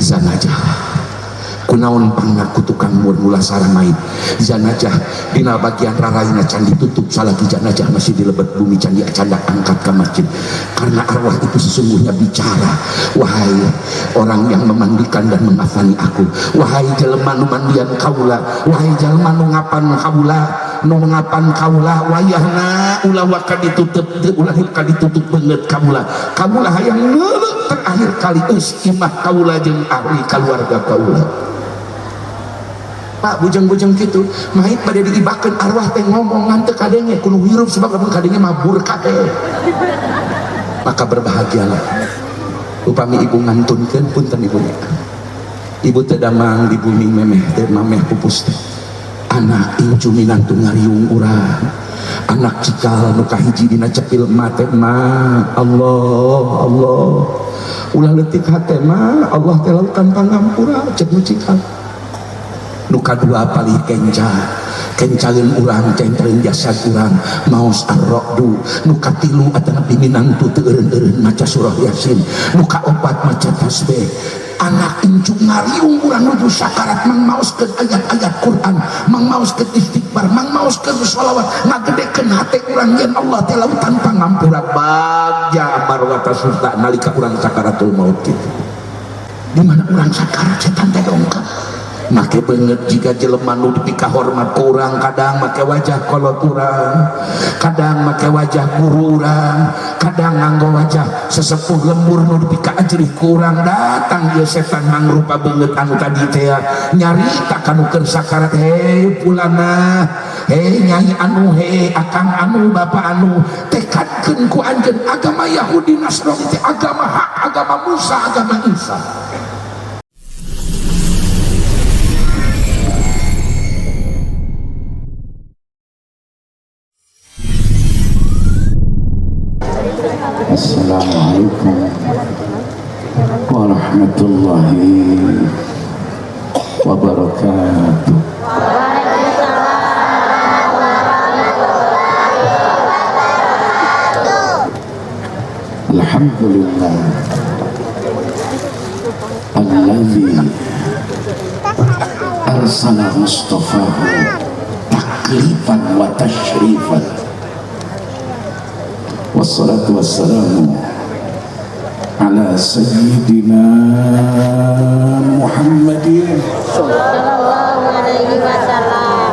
Zanajah kunaon pangna ku tukang mur mulasara mait zanajah dina bagian raraina can ditutup salagi janajah masih di lebet bumi can diacandak angkat ke masjid karena arwah itu sesungguhnya bicara, wahai orang yang memandikan dan mengafani aku, wahai jelema nu mandian kaula, wahai jelema nu ngapan kaula, nu ngapan kaula, wayahna ulah waka ditutup, ulah waka ditutup beungeut kaula, kaula hayang neuleuh terakhir kali eus imah kaula jeung ahli kaluarga kaula. Pak bujang-bujang kitu mait bade diibakeun arwah teh ngomong ngan teu kadenge kudu hirup sebab lamun kadenge mabur kabeh. Maka berbahagialah upami ibu ngantunkeun punten ibu nya. Ibu teh damang di bumi memeh teh mameh pupus teh. Anak incu minantu ngariung urang. Anak cikal nu kahiji dina cepil mate ma Allah Allah. Ulah leutik hate ma Allah teh lautan pangampura cek nu cikal. Nu kadua palih kenca kencaeun urang centreun jasad urang maos ar-ra'du. Nu katilu atanapi minantu teu eureun-eureun maca surah Yasin. Nu kaopat maca tasbih. Anak incu ngariung urang nuju sakarat mangmaoskeun ayat-ayat Quran, mangmaoskeun istighfar, mangmaoskeun sholawat, ngagedekeun hate urang yen Allah teh lautan pangampura bagja marwata susta nalika urang sakaratul maut kitu. Di mana urang sakarat setan teh dongkap. Make beungeut jika jelema nu dipikahormat ku urang, kadang make wajah kolot urang, kadang make wajah guru urang, kadang nganggo wajah sesepuh lembur nu dipikaajrih ku urang. Datang ieu setan mangrupa beungeut anu tadi teh nyarita kanu keur sakarat, hei pulana, hei nyai anu, hei akang anu, bapak anu, tekadkeun ku anjeun agama Yahudi Nasrani teh agama hak, agama Musa, agama Isa. Assalamualaikum warahmatullahi wabarakatuh. Alhamdulillah alladzi arsala mustafahu taklifan wa tashrifan. Wassalatu wassalamu ala sayyidina Muhammadin sallallahu alaihi wasallam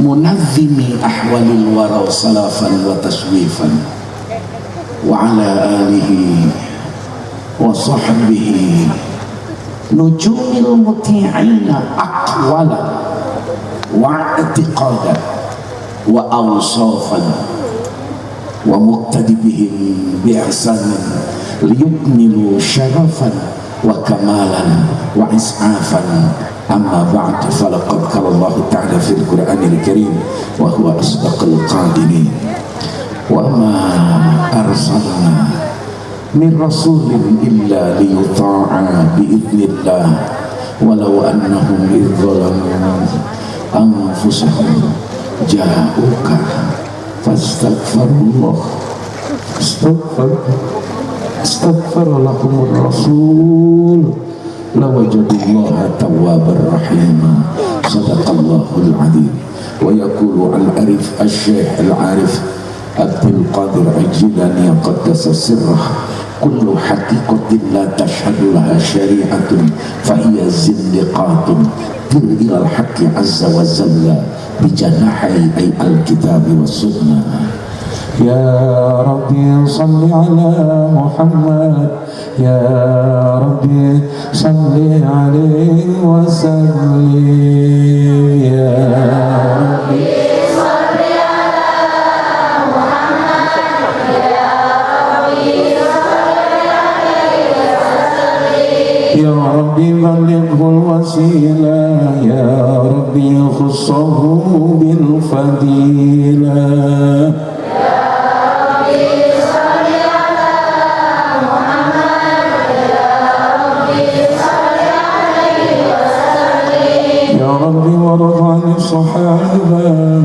munazzimi ahwalil wara salafan wa taswifan wa ala alihi wa sahbihi nujumil muti'ina aqwala wa i'tiqadan wa awsafan wa muqtadi bihim bi'ihsanin liyukmilu syarafan wa kamalan wa is'afan. Amma ba'd, falaqad qala Allahu ta'ala fil Qur'anil Karim wa huwa asdaqul qadilin. Wa ma arsalna min rasulin illa liyuta'a bi'idznillah walau annahum idz zalamu anfusahum ja'uka fastaghfirullah astaghfir lakumur rasul lawajadullaha tawwabar rahima. Sadaqallahul azim. Wa yaqulu al-arif asy-syekh al-arif Abdul Qadir Al-Jilani qaddasa sirrah, kullu haqiqatin la tashhadu laha syari'atun fa hiya zindiqatun tir ila al-haqqi azza wa jalla bijanahi ay al-kitabi was sunnah. Ya Rabbi salli ala Muhammad, ya Rabbi salli alaihi wa sallim, ya Rabbi salli ala Muhammad, ya Rabbi salli alaihi wa sallim, ya Rabbi ballighul wasilah, ya Rabbi khussahu bil fadilah. Ya Rabbi salli ala Muhammad, ya Rabbi salli alaihi wa sallim, ya Rabbi warḍa 'ani sahabah,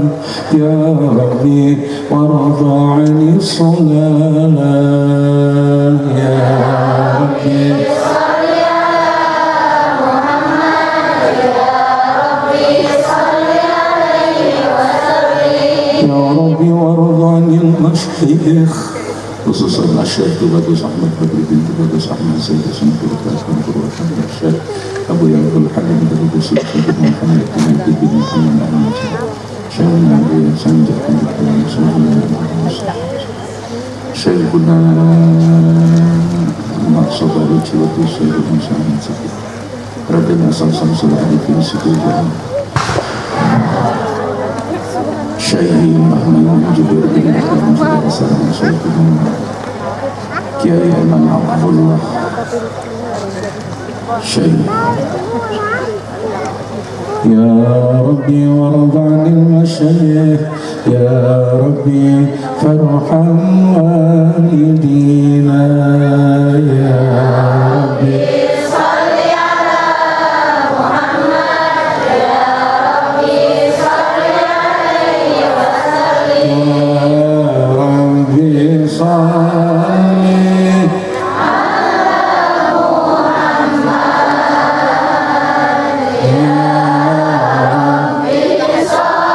ya Rabbi warḍa 'ani shulalah, ya Rabbi salli ala Khususan Syekh Tubagus Ahmad Badri bin Tubagus Ahmad Sayyid Hasan Syekh Abu Yaqul Halim Tubagus Sayyid Muhammad bin Muhammad Ahmad Syekhuna Abu Sanjak Syekhuna Ahmad Sobari Ciwati Syekh Muhammad Sakit Raden Asal Samsul Arifin Situjaan Syekh Ahmad Jubair bin Ahmad Syekhuna Kiai Aiman Abdullah Syekh Ya Rabbi warda 'anil masyayikh Ya Rabbi farham walidina Ya Rabbi shalli ala Muhammad Ya Rabbi shalli alaihi wa sallim Ya Rabbi shalli ala Muhammad Ya Rabbi shalli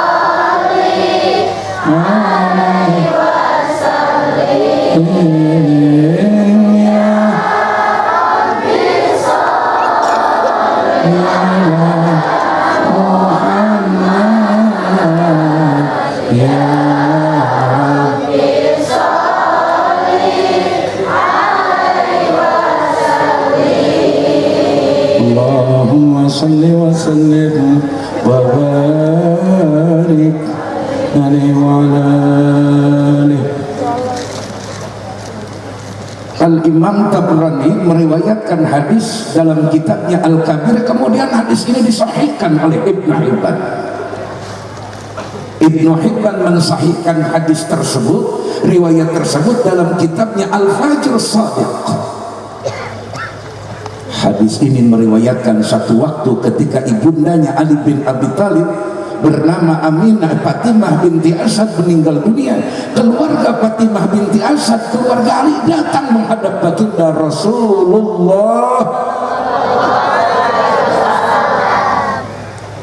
alaihi wa sallim Ya Rabbi shalli ala Muhammad Ya Rabbi shalli alaihi wa sallim Allahumma salli wa sallim wa barik alaihi wa ala alihi. Al-Imam Tabrani meriwayatkan hadis dalam kitabnya Al-Kabir, kemudian hadis ini disahihkan oleh Ibnu Hibban. Ibnu Hibban mensahihkan hadis tersebut, riwayat tersebut dalam kitabnya Al-Fajr Shadiq. Hadis ini meriwayatkan satu waktu ketika ibundanya Ali bin Abi Thalib bernama Aminah Fatimah binti Asad meninggal dunia. Keluarga Fatimah binti Asad, keluarga Ali datang menghadap baginda Rasulullah.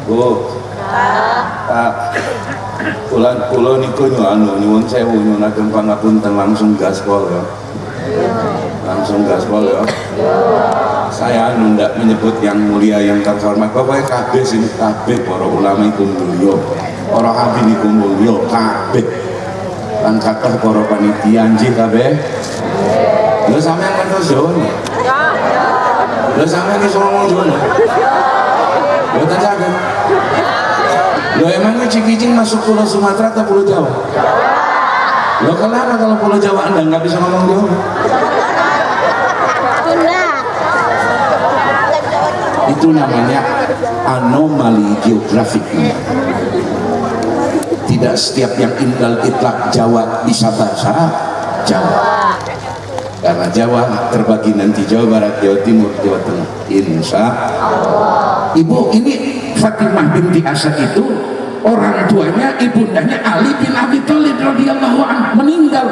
Bu, Pak, kula kula niku anu nyuwun sewu nyuwunaken pangapunten langsung gaspol ya. Langsung gaspol ya. Saya anu ndak menyebut yang mulia yang terhormat, pokoknya kabeh sing kabeh para ulama iku mulya, para habib iku mulya kabeh. Lan kathah para panitia nggih kabeh. Lho sampean ngertos Jawa nih? Lho sampean iso ngomong Jawa nih? Mboten saged. Lho emangnya Cikijing masuk Pulau Sumatera atau Pulau Jawa? Lho kenapa kalau Pulau Jawa Anda nggak bisa ngomong Jawa? Itu namanya anomali geografik. Tidak setiap yang indal itlak Jawa bisa bahasa Jawa. Karena Jawa terbagi nanti Jawa Barat, Jawa Timur, Jawa Tengah. Insya Allah. Ibu ini Fatimah binti Asad itu orang tuanya, ibundanya Ali bin Abi Thalib radhiyallahu anhu meninggal.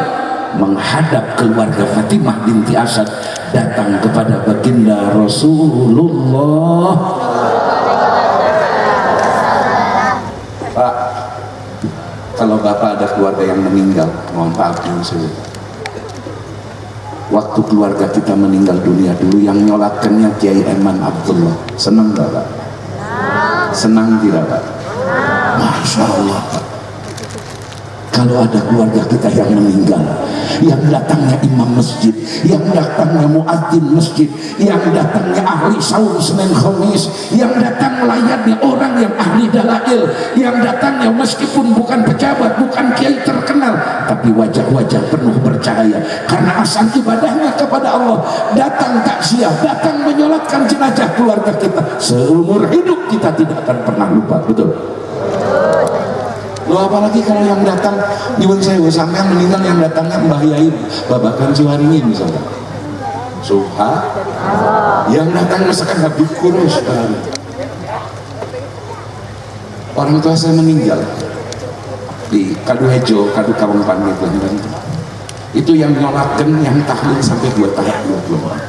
Menghadap keluarga Fatimah binti Asad datang kepada baginda Rasulullah. Pak, kalau bapak ada keluarga yang meninggal, mohon maaf saya. Waktu keluarga kita meninggal dunia dulu yang nyolatkannya Kiai Eman Abdullah. Senang gak Pak? Senang tidak Pak? Masya Allah Pak. Kalau ada keluarga kita yang meninggal, yang datangnya imam masjid, yang datangnya muadzin masjid, yang datangnya ahli saum Senin Khamis, yang datang melayani orang yang ahli dalail, yang datangnya meskipun bukan pejabat, bukan kiai terkenal, tapi wajah-wajah penuh bercahaya karena asal ibadahnya kepada Allah. Datang takziah, datang menyolatkan jenazah keluarga kita, seumur hidup kita tidak akan pernah lupa. Betul? Loh apalagi kalau yang datang nyuwun sewu sampean meninggal yang datangnya Mbah Yai Babakan Ciwaringin misalnya. Subhan. Yang datang misalkan Habib Kurus. Orang tua saya meninggal di Kaduhejo, Kadu Kawang Pandeglang. Itu yang nyolatkan, yang tahlil sampai 2 tahap 2 gelombang.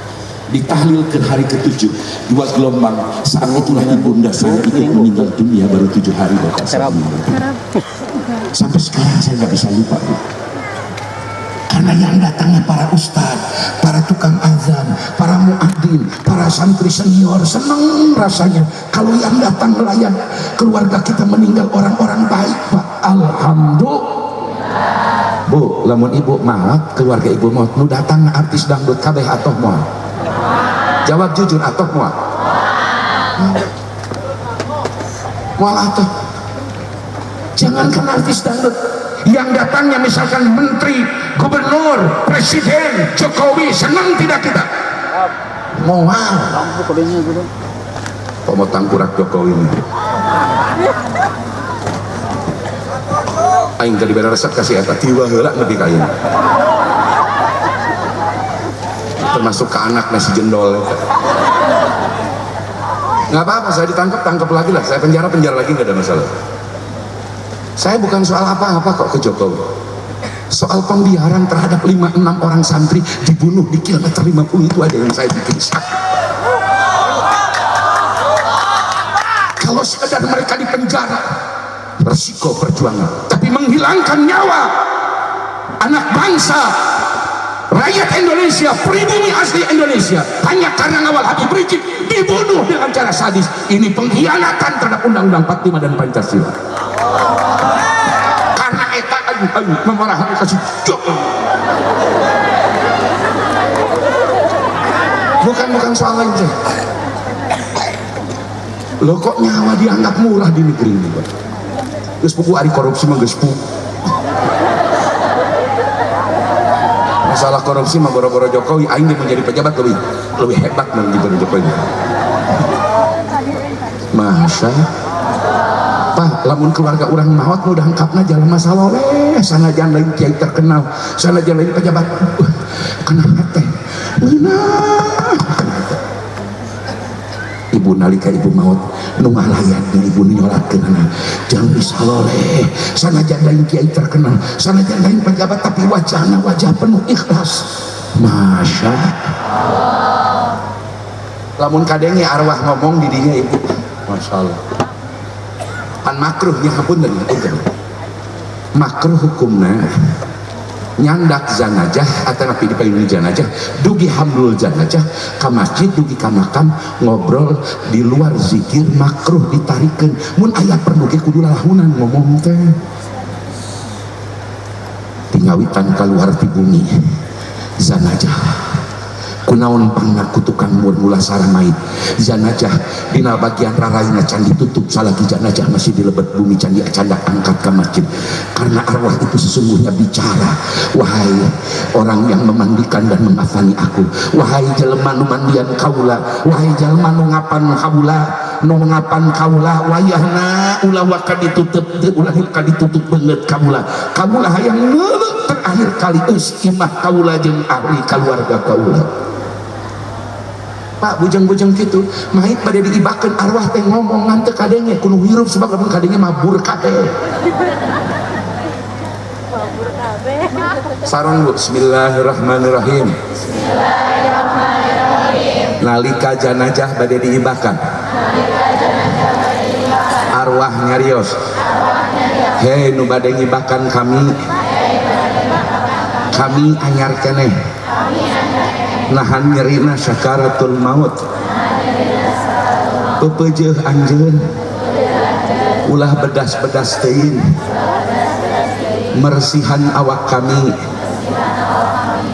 Ditahlil ke hari ke-7 2 gelombang. Saat itulah ibunda saya ikut meninggal dunia baru 7 hari bapak saya meninggal. Sampai sekarang saya nggak bisa lupa, Bu. Karena Karena yang datangnya para ustadz, para tukang azan, para muadzin, para santri senior, seneng rasanya kalau yang datang melayat keluarga kita meninggal orang-orang baik, Pak. Alhamdulillah. Bu, lamun ibu maot, keluarga ibu maot, nu datang artis dangdut kabeh atau moal? Jawab jujur, atau moal? Moal atau? Jangankan artis dangdut, yang datangnya misalkan menteri, gubernur, presiden, Jokowi, senang tidak kita? Moal. Komo tangkurak Jokowi ini. Aing tadi beda resep kasih eta tiwa heula nepi ka ieu. Termasuk ke anak nasi jendol eta. Nggak apa-apa, saya ditangkap, tangkap lagi lah. Saya penjara, penjara lagi, nggak ada masalah. Saya bukan soal apa-apa kok ke Jokowi. Soal pembiaran terhadap 5-6 orang santri dibunuh di kilometer 50 itu ada yang saya bikin sakit. Kalau sekedar mereka dipenjara, resiko perjuangan, tapi menghilangkan nyawa anak bangsa, rakyat Indonesia, pribumi asli Indonesia, hanya karena ngawal Habib Rizieq dibunuh dengan cara sadis. Ini pengkhianatan terhadap Undang-Undang 45 dan Pancasila. Karena eta aduh aduh memarahan kasih Jokowi. Bukan soal lain sih. Loh kok nyawa dianggap murah di negeri ini, Pak? Geus pugu ari korupsi mah geus pugu. Masalah korupsi mah boro-boro Jokowi, aing dia menjadi pejabat lebih hebat daripada Jokowi. Masa Pak, lamun keluarga urang maot nu dangkapna jalan masalah leh, sanajan lain kiai terkenal, sanajan lain pejabat. Kana hate. Ngeunah. Ibu nalika ibu maut nu ngalayatna ibu nu nyolatkeunana jangan disaloleh, sanajan lain kiai terkenal, sanajan lain pejabat, tapi wajahna wajah penuh ikhlas. Masya Allah. Lamun kadenge arwah ngomong di dinya ibu, Masya Allah. Pan makruh nya, hapunten, hapunten. Makruh hukumna nyandak zanajah atau napi di payun janajah dugi hamdul janajah ka masjid dugi ka makam ngobrol di luar zikir makruh ditarikeun. Mun aya perlu ge kudu lalahunan ngomong teh tingawitan kaluar ti bumi zanajah kunaon pangna ku tukang mur mulasara mait zanajah dina bagian raraina can ditutup salagi janajah masih di lebet bumi can diacandak angkat ke masjid. Karena arwah itu sesungguhnya bicara, wahai orang yang memandikan dan mengafani aku, wahai jelema nu mandian kaula, wahai jelema nu ngapan kaula, nu ngapan kaula, wayahna ulah waka ditutup, ulah waka ditutup beungeut kaula, kaula hayang neuleuh terakhir kali eus imah kaula jeung ahli kaluarga kaula. Pak, bujang-bujang gitu mait pada diibakeun arwah teh ngomong ngan teu kadenge kudu hirup sebab lamun kadenge mabur kabeh. Mabur kabeh. Sareng Bu, bismillahirrahmanirrahim. Bismillahirrahmanirrahim. Nalika janajah bade diibakan, arwah nyarios, hei nu bade ngibakan kami, kami anyar keneh, nahan nyerina sakaratul maut, pepeujeuh anjeun, ulah bedas-bedas teuing, mersihan awak kami,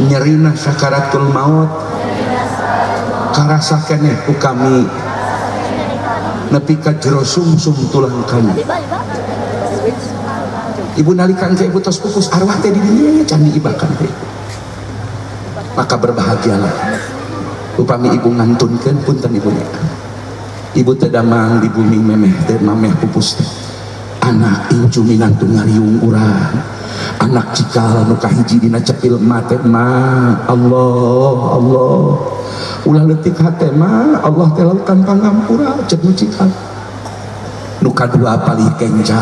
nyerina sakaratul maut, karasa keneh ku kami, nepi ka jero sungsum tulang kami. Ibu nalika engke ibu tos pupus arwah teh di dinya can diibakan teh. Maka berbahagialah upami ibu ngantunkeun punten ibunya. Ibu teh damang di bumi memeh teh mameh pupus teh. Anak incu minantu ngariung urang, anak cikal nu kahiji dina cepil ma teh ma Allah Allah, ulah leutik hate ma Allah teh lautan pangampura cek nu cikal. Nu kadua palih kenca,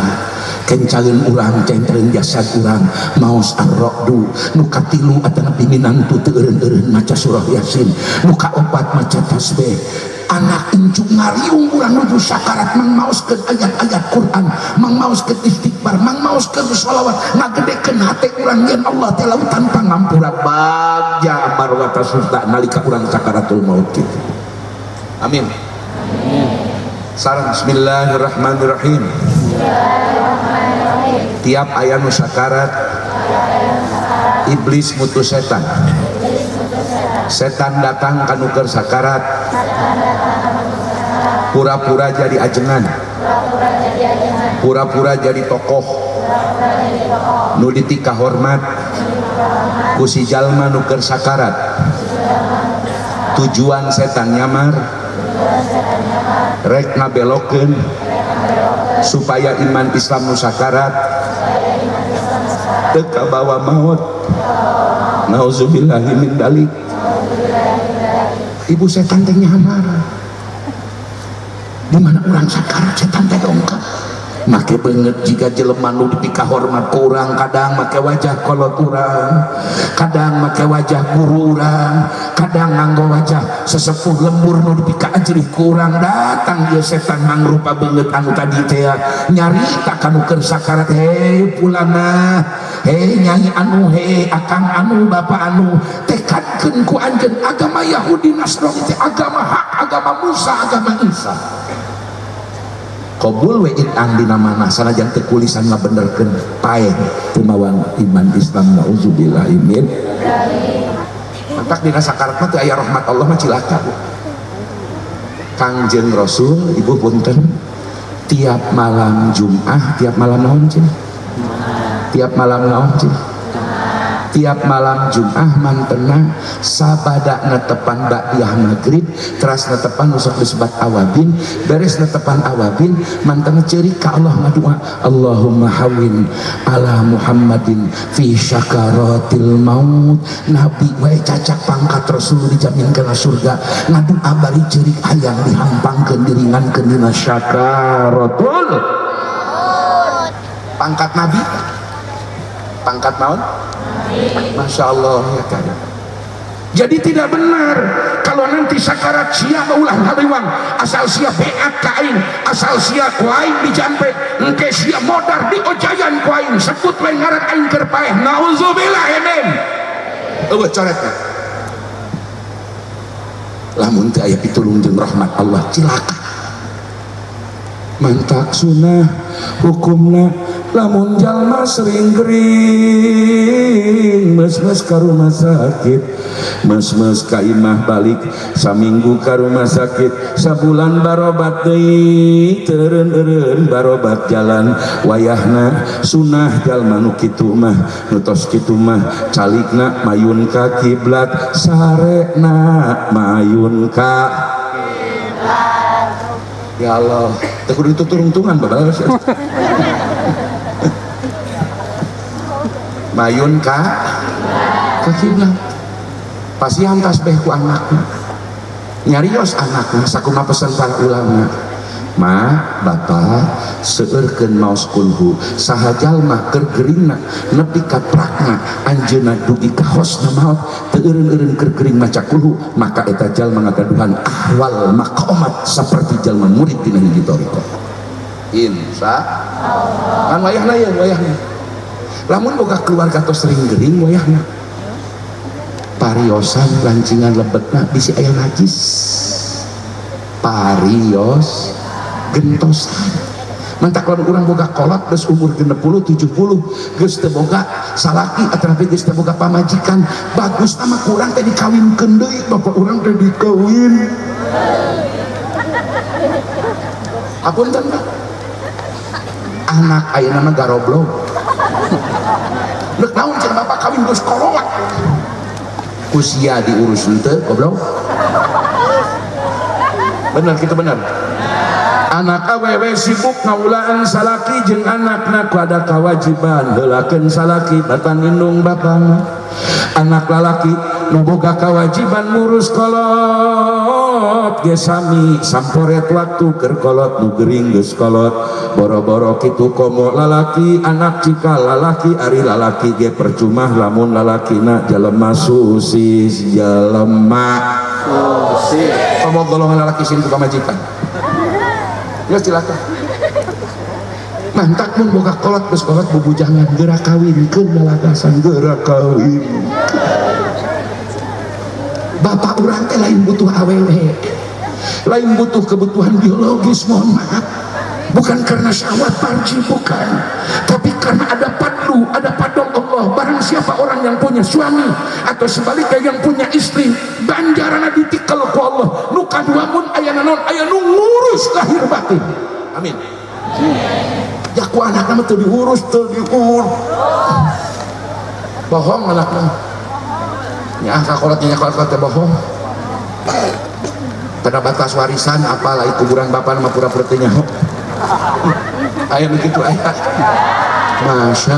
kencaeun urang, kencaeun jasad urang maos ar-ra'du. Nu katilu atanapi minantu teu eureun-eureun maca surah Yasin. Nu kaopat maca tasbih. Anak incu ngariung urang nuju sakarat mangmaoskeun ayat-ayat Quran, mangmaoskeun istighfar, mangmaoskeun sholawat, ngagedekeun hate urang yen Allah teh lautan pangampura bagja marwata susta nalika urang sakaratul maut kitu. Amin. Sareng bismillahirrahmanirrahim. Tiap aya nu sakarat, iblis mutus setan. Setan datang ka nu keur sakarat, pura-pura jadi ajengan, pura-pura jadi tokoh nu ditika hormat ku si jalma nu keur sakarat. Tujuan setan nyamar rek ngabelokeun supaya iman Islam nu sakarat teu kabawa maut. Nauzubillahi min dalik. Ibu setan teh nyamar di mana urang sakarat setan teh dongkap make beungeut jiga jelema nu dipikahormat ku urang, kadang make wajah kolot urang, kadang make wajah guru urang, kadang nganggo wajah sesepuh lembur nu dipikaajrih ku urang. Datang ieu setan mangrupa beungeut anu tadi teh nyarita ka nu keur sakarat, hei pulana, hei nyai anu, hei akang anu, bapak anu, tekadkeun ku anjeun agama Yahudi Nasrani teh agama hak, agama Musa, agama Isa. Qabul we itan dina mana sanajan teu kulisan ngabenerkeun paeh teu mawan iman Islam. Nauzubillahi min. Mantak dina sakarat mah teu aya rahmat Allah mah cilaka. Kangjeng Rasul ibu punten tiap malam Jumat, tiap malam naon cing? Tiap malam naon cing? Tiap malam Jumat mantena sabada netepan ba'diyah maghrib, teras netepan usok disebat awabin, beres netepan awabin mantena ceurik ka Allah ngadua, Allahumma hawin ala Muhammadin fi syakaratil maut. Nabi wae cacak pangkat Rasul dijamin kana surga, ngadua bari ceurik hayang dihampangkeun diringankeun dina syakaratul maut. Pangkat Nabi, pangkat naon? Masya Allah ya kan. Jadi tidak benar kalau nanti sakarat sia ulah hariwang, asal sia beat ka aing, asal sia ku aing dijampe, engke sia modar di ojayan ku aing, sebut we ngaran aing keur paeh. Nauzubillah min. Eueuh coretna. Lamun teu aya pitulung jeung rahmat Allah cilaka. Mantak sunah hukumna lamun jalma sering gering mes-mes ka rumah sakit, mes-mes ka imah balik, saminggu ka rumah sakit, sabulan barobat deui, teu eureun-eureun barobat jalan. Wayahna sunah jalma nu kitu mah, nu tos kitu mah calikna mayun ka kiblat, sarena mayun ka kiblat. Ya Allah, teu kudu dituturungtungan bapak. Mayun ka kiblat. Pasihan tasbih ku anakna. Nyarios anakna sakumaha pesan para ulama. Ma, bapak seueurkeun maos kulhu, saha jalma keur geuringna nepi ka prakna anjeunna dugi ka hosna maot teu eureun-eureun keur gering maca kulhu, maka eta jalma ngagaduhan ahwal maqamat saperti jalma murid dina hiji thariqah. Insya Allah. Kan wayahna ye wayahna. Lamun boga keluarga tos sering gering wayahna. Pariosan lancingan lebetna bisi aya najis. Parios gentosan. Mantak lamun urang boga kolot geus umur 60 70 geus teu boga salaki atawa geus teu boga pamajikan, bagus mah kurang teh dikawinkeun deui, bapak urang teh dikawin. Apunten Pak. Anak ayeuna mah garoblog. Rek naon cenah bapak kawin geus kolot. Ku sia diurus henteu goblok. Bener kitu bener. Anak awewe sibuk ngaulaan salaki jeung anakna ku ada kewajiban heulakeun salaki batan indung bapana. Anak lalaki nu boga kewajiban ngurus kolot Kolot ge sami samporet waktu keur kolot nu gering geus kolot boro-boro kitu komo lalaki anak cikal lalaki ari lalaki ge percuma lamun lalakina jelema susis jelema susis komo golongan lalaki sini ku pamajikan ya silakan. Mantak mun boga kolot geus kolot bubujangan geura kawinkeun lalagasan geura kawin. Bapak urang teh lain butuh awewe, lain butuh kebutuhan biologis, mohon maaf, bukan karena syahwat parji, bukan, tapi karena ada padlu, ada padong Allah. Barang siapa orang yang punya suami atau sebaliknya yang punya istri, ganjaranna ditikel ku Allah. Nu kadua mun aya naon, aya nu ngurus lahir batin. Amin. Ya ku anakna mah teu diurus, teu diurus. Bohong anakna. Ya kakolot nya kolot teh bohong. Pada batas warisan apalah kuburan bapak mah pura-pura teh nyaho. Aya nu kitu aya. Masya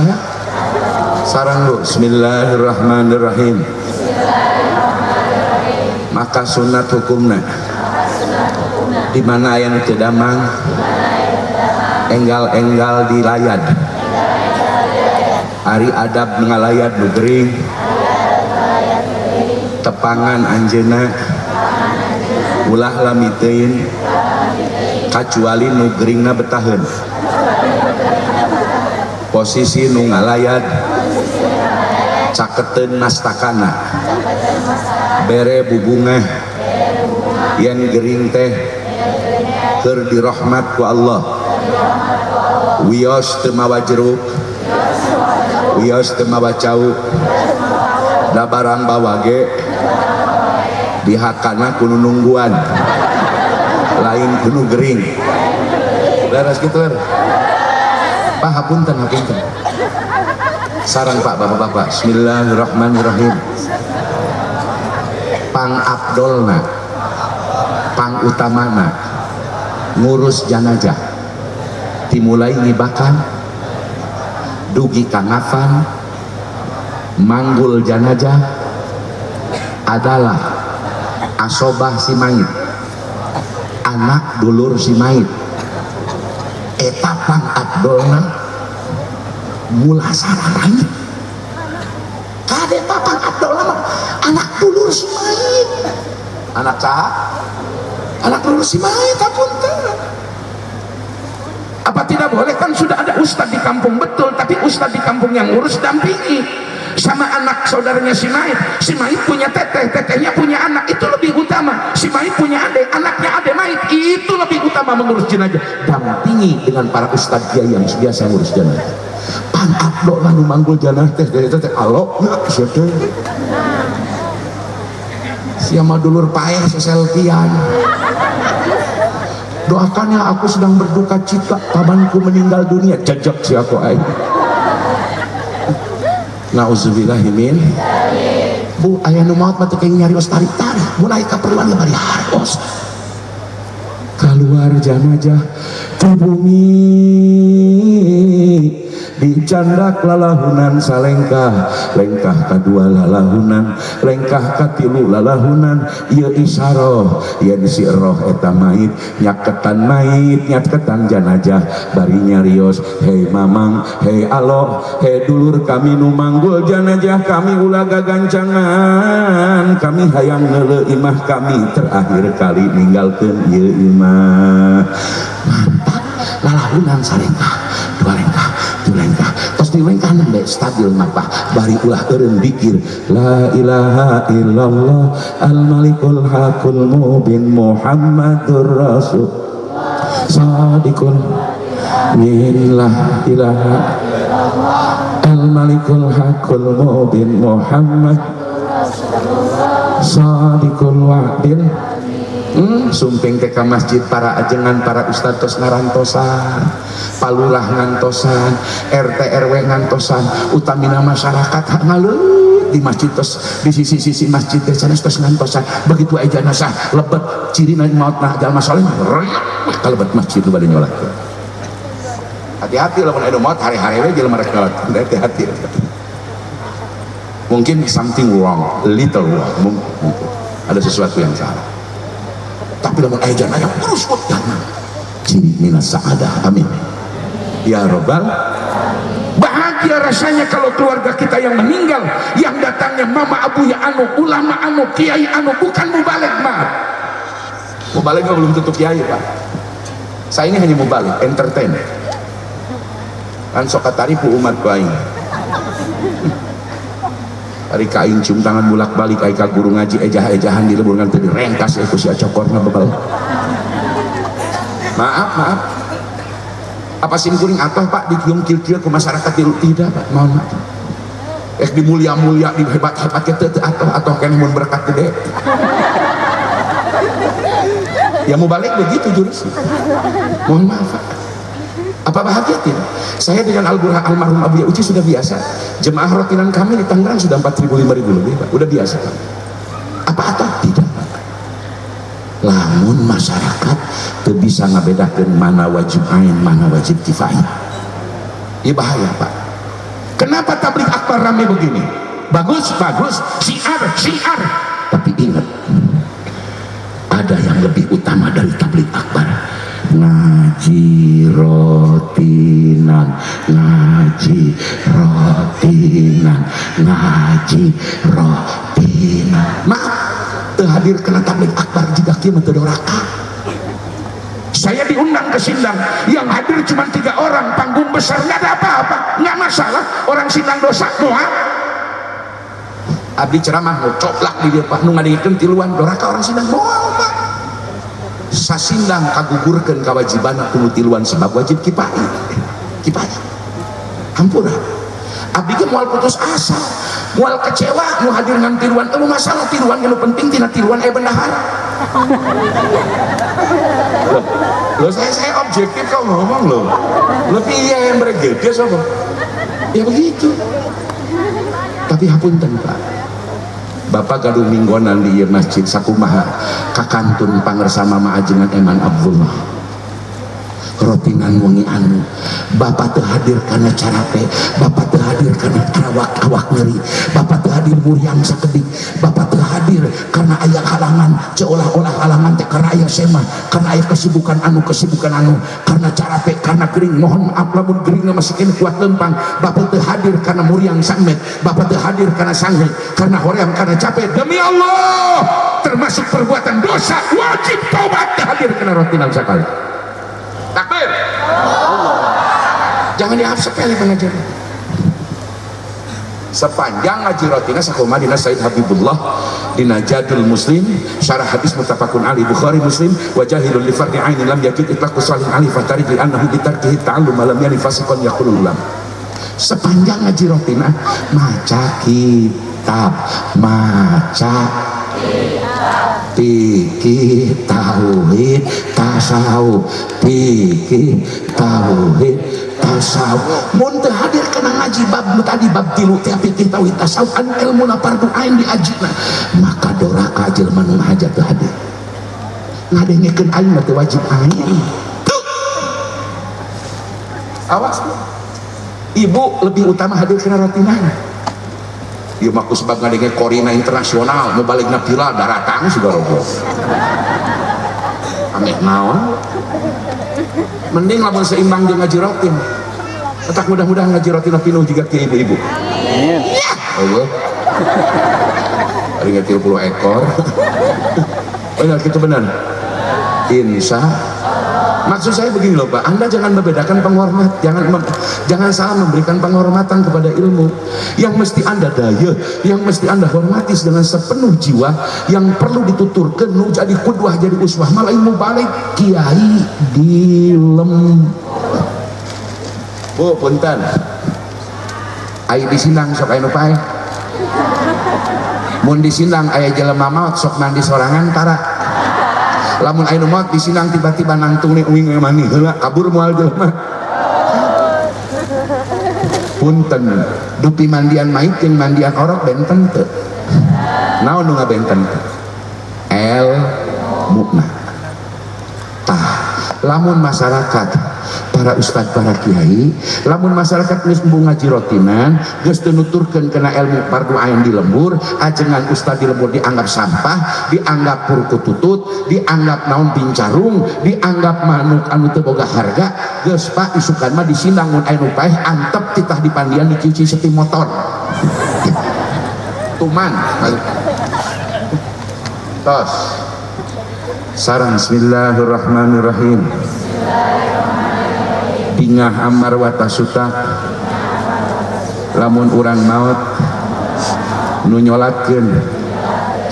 sarang bu. Bismillahirrahmanirrahim. Maka sunat hukumna di mana aya nu teu damang enggal-enggal dilayad. Ari adab ngalayad nu gering tepangan anjeuna ulah lami teuing kacuali nu geringna betaheun. Posisi nu ngalayad caketeun mastakana bere bubungah yen gering teh keur dirahmat ku Allah. Wios teu mawa jeruk, wios teu mawa cau, da barang bawa ge dihakana kudu nungguan, lain kudu gering. Leres kitu ler. Pak hapunten hapunten. Sarang Pak bapak-bapak. Bismillahirrahmanirrahim. Pang abdolna, pang utamana ngurus jenazah dimulai ngibakan dugi ka ngafan manggul jenazah adalah asobah si mayit, anak dulur si mayit. Eta pang abdolna mulasara mayit. Kade pang abdolna mah anak dulur si mayit. Anak saha? Anak dulur si mayit hapunten. Apa tidak boleh? Kan sudah ada ustadz di kampung, betul, tapi ustadz di kampung yang ngurus dampingi sama anak saudaranya si mayit. Si mayit punya teteh, tetehnya punya anak, itu lebih utama. Si mayit punya adek, anaknya adek mayit, itu lebih utama mengurus jenazah. Dampingi dengan para ustadz kiai yang biasa ngurus jenazah. Pan abdo lah nu manggul jenazah teh dari teh alok sia teh. Sia mah dulur paeh seselfian. Doakan ya, aku sedang berduka cita, pamanku meninggal dunia, jejak si aku aing. Nauzubillahimin. Bu, aya nu maot mah teu kenging nyarios tarik-tarik, mulai kaperluan bari hartos. Keluar jenazah ke bumi dicandak lalahunan salengkah, lengkah kadua lalahunan, lengkah katilu lalahunan, ieu isaroh yen si roh eta mayit nyaketan jenazah bari nyarios, hei mamang, hei alo, hei dulur kami nu manggul jenazah kami ulah gagancangan, kami hayang neuleuh imah kami terakhir kali ninggalkeun ieu imah. Mantap lalahunan salengkah, dua lengkah, tilu lengkah, tos di lengkah nembe stabil mapah bari ulah eureun dikir la ilaha illallah al malikul hakul mubin muhammadur rasul sadiqul min la ilaha al malikul hakul mubin muhammad sadiqul wa'dil. Sumping teh ka masjid para ajengan, para ustad tos ngarantosan, palurah ngantosan, RT RW ngantosan, utamina masyarakat ngaleut di masjid tos di sisi-sisi masjid teh sanes tos ngantosan. Begitu aya jenazah lebet cirina maotna jalma saleh reak ka lebet masjid nu bade nyolatkeun. Hati-hati lamun aya maot hare-hare we jelema rek nyolat. Hati-hati. Mungkin something wrong, little wrong, mungkin ada sesuatu yang salah. Tapi lamun aya janayah terus jangan. Ciri minas sa'adah. Amin. Ya robbal. Bahagia rasanya kalau keluarga kita yang meninggal, yang datangnya mama abu ya anu, ulama anu, kiai anu, bukan mubalig, maaf. Mubalig belum tentu kiai, Pak. Saya ini hanya mubalig, entertain. Kan sok kataripu umat ku aing. Ari ka aing cium tangan bulak-balik, ai ka guru ngaji ejah-ejahan di lembur ngan teu direngkas ku si acokorna bebal. Maaf, maaf. Apa sim kuring atoh Pak dikiung kieu-kieu ke masyarakat tilu? Tidak Pak, mohon maaf. Dimulia-mulia, dihebat-hebat teu teu atoh, atoh keneh mun berkat gede. Ya mau balik begitu jurusnya. Mohon maaf Pak. Apa bahagia tidak? Saya dengan almarhum Abu Uci sudah biasa. Jemaah rotinan kami di Tangerang sudah 4.000 5.000 lebih Pak. Udah biasa Pak. Apa atau tidak Pak? Lamun masyarakat teu bisa ngabedakeun mana wajib ain, mana wajib kifayah. Ini bahaya Pak. Kenapa tabligh akbar rame begini? Bagus, bagus, syiar, syiar. Tapi ingat, ada yang lebih utama dari tabligh akbar. Ngaji rotinan, ngaji rotinan, ngaji rotinan. Maaf, teu hadir kena tabligh akbar jika kieu mah teu doraka. Saya diundang ke Sindang, yang hadir cuma 3 orang, panggung besar, nggak ada apa-apa, nggak masalah. Orang Sindang dosa, moal. Abdi ceramah mau coplak di dia Pak, nu ngadengikeun tiluan doraka orang Sindang, moal Pak. Sasindang kagugurkeun kewajiban kudu tiluan sebab wajib kifayah. Kifayah. Hampura. Abdi ge moal putus asa, moal kecewa nu hadir ngan tiluan, eueuh masalah tiluan nu penting tina tiluan aya bendahara. Loh, loh, saya objektif kok ngomong loh. Lebih iya yang bergede sapa? Ya begitu. Tapi hapunten Pak. Bapak gaduh minggonan di ieu masjid sakumaha kakantun pangersa Mama Ajengan Eman Abdullah. Rotinan wengi anu Bapak teu hadir karena carape, Bapak teu hadir karena awak-awak nyeri, Bapak teu hadir muriang sakedik, Bapak teu hadir karena aya halangan, seolah-olah halangan teh karena aya sema, karena aya kesibukan anu, kesibukan anu, karena carape, karena gering. Mohon maaf lamun geringna masih kene kuat lempang. Bapak teu hadir karena muriang samet, Bapak teu hadir karena sanghe, karena hoream, karena capek. Demi Allah, termasuk perbuatan dosa wajib taubat teu hadir karena rotinan sakali. Takbir. Jangan dianggap sepele pengajaran. Sepanjang ngaji rotina sakumaha dina Said Habibullah dina Jadul Muslim syarah hadis muttafaqun alaihi Bukhari Muslim wa jahilun li fardi ainin lam yajid itlaqu salih alaihi fatarik li annahu bi tarkihi ta'allum lam yani fasiqan yaqulul ulam. Sepanjang ngaji rotina maca kitab, maca fikih tauhid tasawuf, fikih tauhid tasawuf. Mun teu hadir kana ngaji bab nu tadi bab tilu teh fikih tauhid tasawuf anu ilmuna fardu ain diajina, maka doraka jelema nu ngahaja teu hadir. Ngadengekeun aing mah teu wajib ain. Tuh. Awas bu. Ibu lebih utama hadir kana rotinana. Ieu mah ku sebab ngadenge Korina internasional mau balik na pila daratang sudah rogoh. Aneh naon? Mending lamun seimbang jeung ngaji rotin. Tetap mudah-mudahan ngaji rotin pinuh juga ke ibu-ibu. Amin. Ya Allah. Ada 30 ekor. Benar gitu benar. Insya. Maksud saya begini loh Pak, Anda jangan membedakan penghormat, jangan salah memberikan penghormatan kepada ilmu. Yang mesti Anda daya, yang mesti Anda hormati dengan sepenuh jiwa, yang perlu dituturkan, nu jadi kudwah, jadi uswah, malah ilmu balik kiai dilem. Bu, punten. Ai di Sindang sok aya nu paeh. Mun di Sindang aya jelema maot sok mandi sorangan tara. Lamun aya nu maot di Sindang tiba-tiba nangtung nih uing mandi heula kabur moal jelema. Punten, dupi mandian mait jeung mandian orok benten teu? Naon nu ngabenten teu? El mukna. Tah, lamun masyarakat Para ustad, para kiai, lamun masyarakat geus embung ngaji rotinan, geus teu nuturkeun kana ilmu fardu ain di lembur, ajengan ustad di lembur dianggap sampah, dianggap purkututut, dianggap naon bincarung, dianggap manuk anu teu boga harga. Geus Pak, isukan mah disindang mun aya nu paeh antep titah dipandian, dicuci setim motor. Tuman. Tos. Sarang bismillahirrahmanirrahim. Bingah amar watasuta lamun urang maot nu nyolatkeun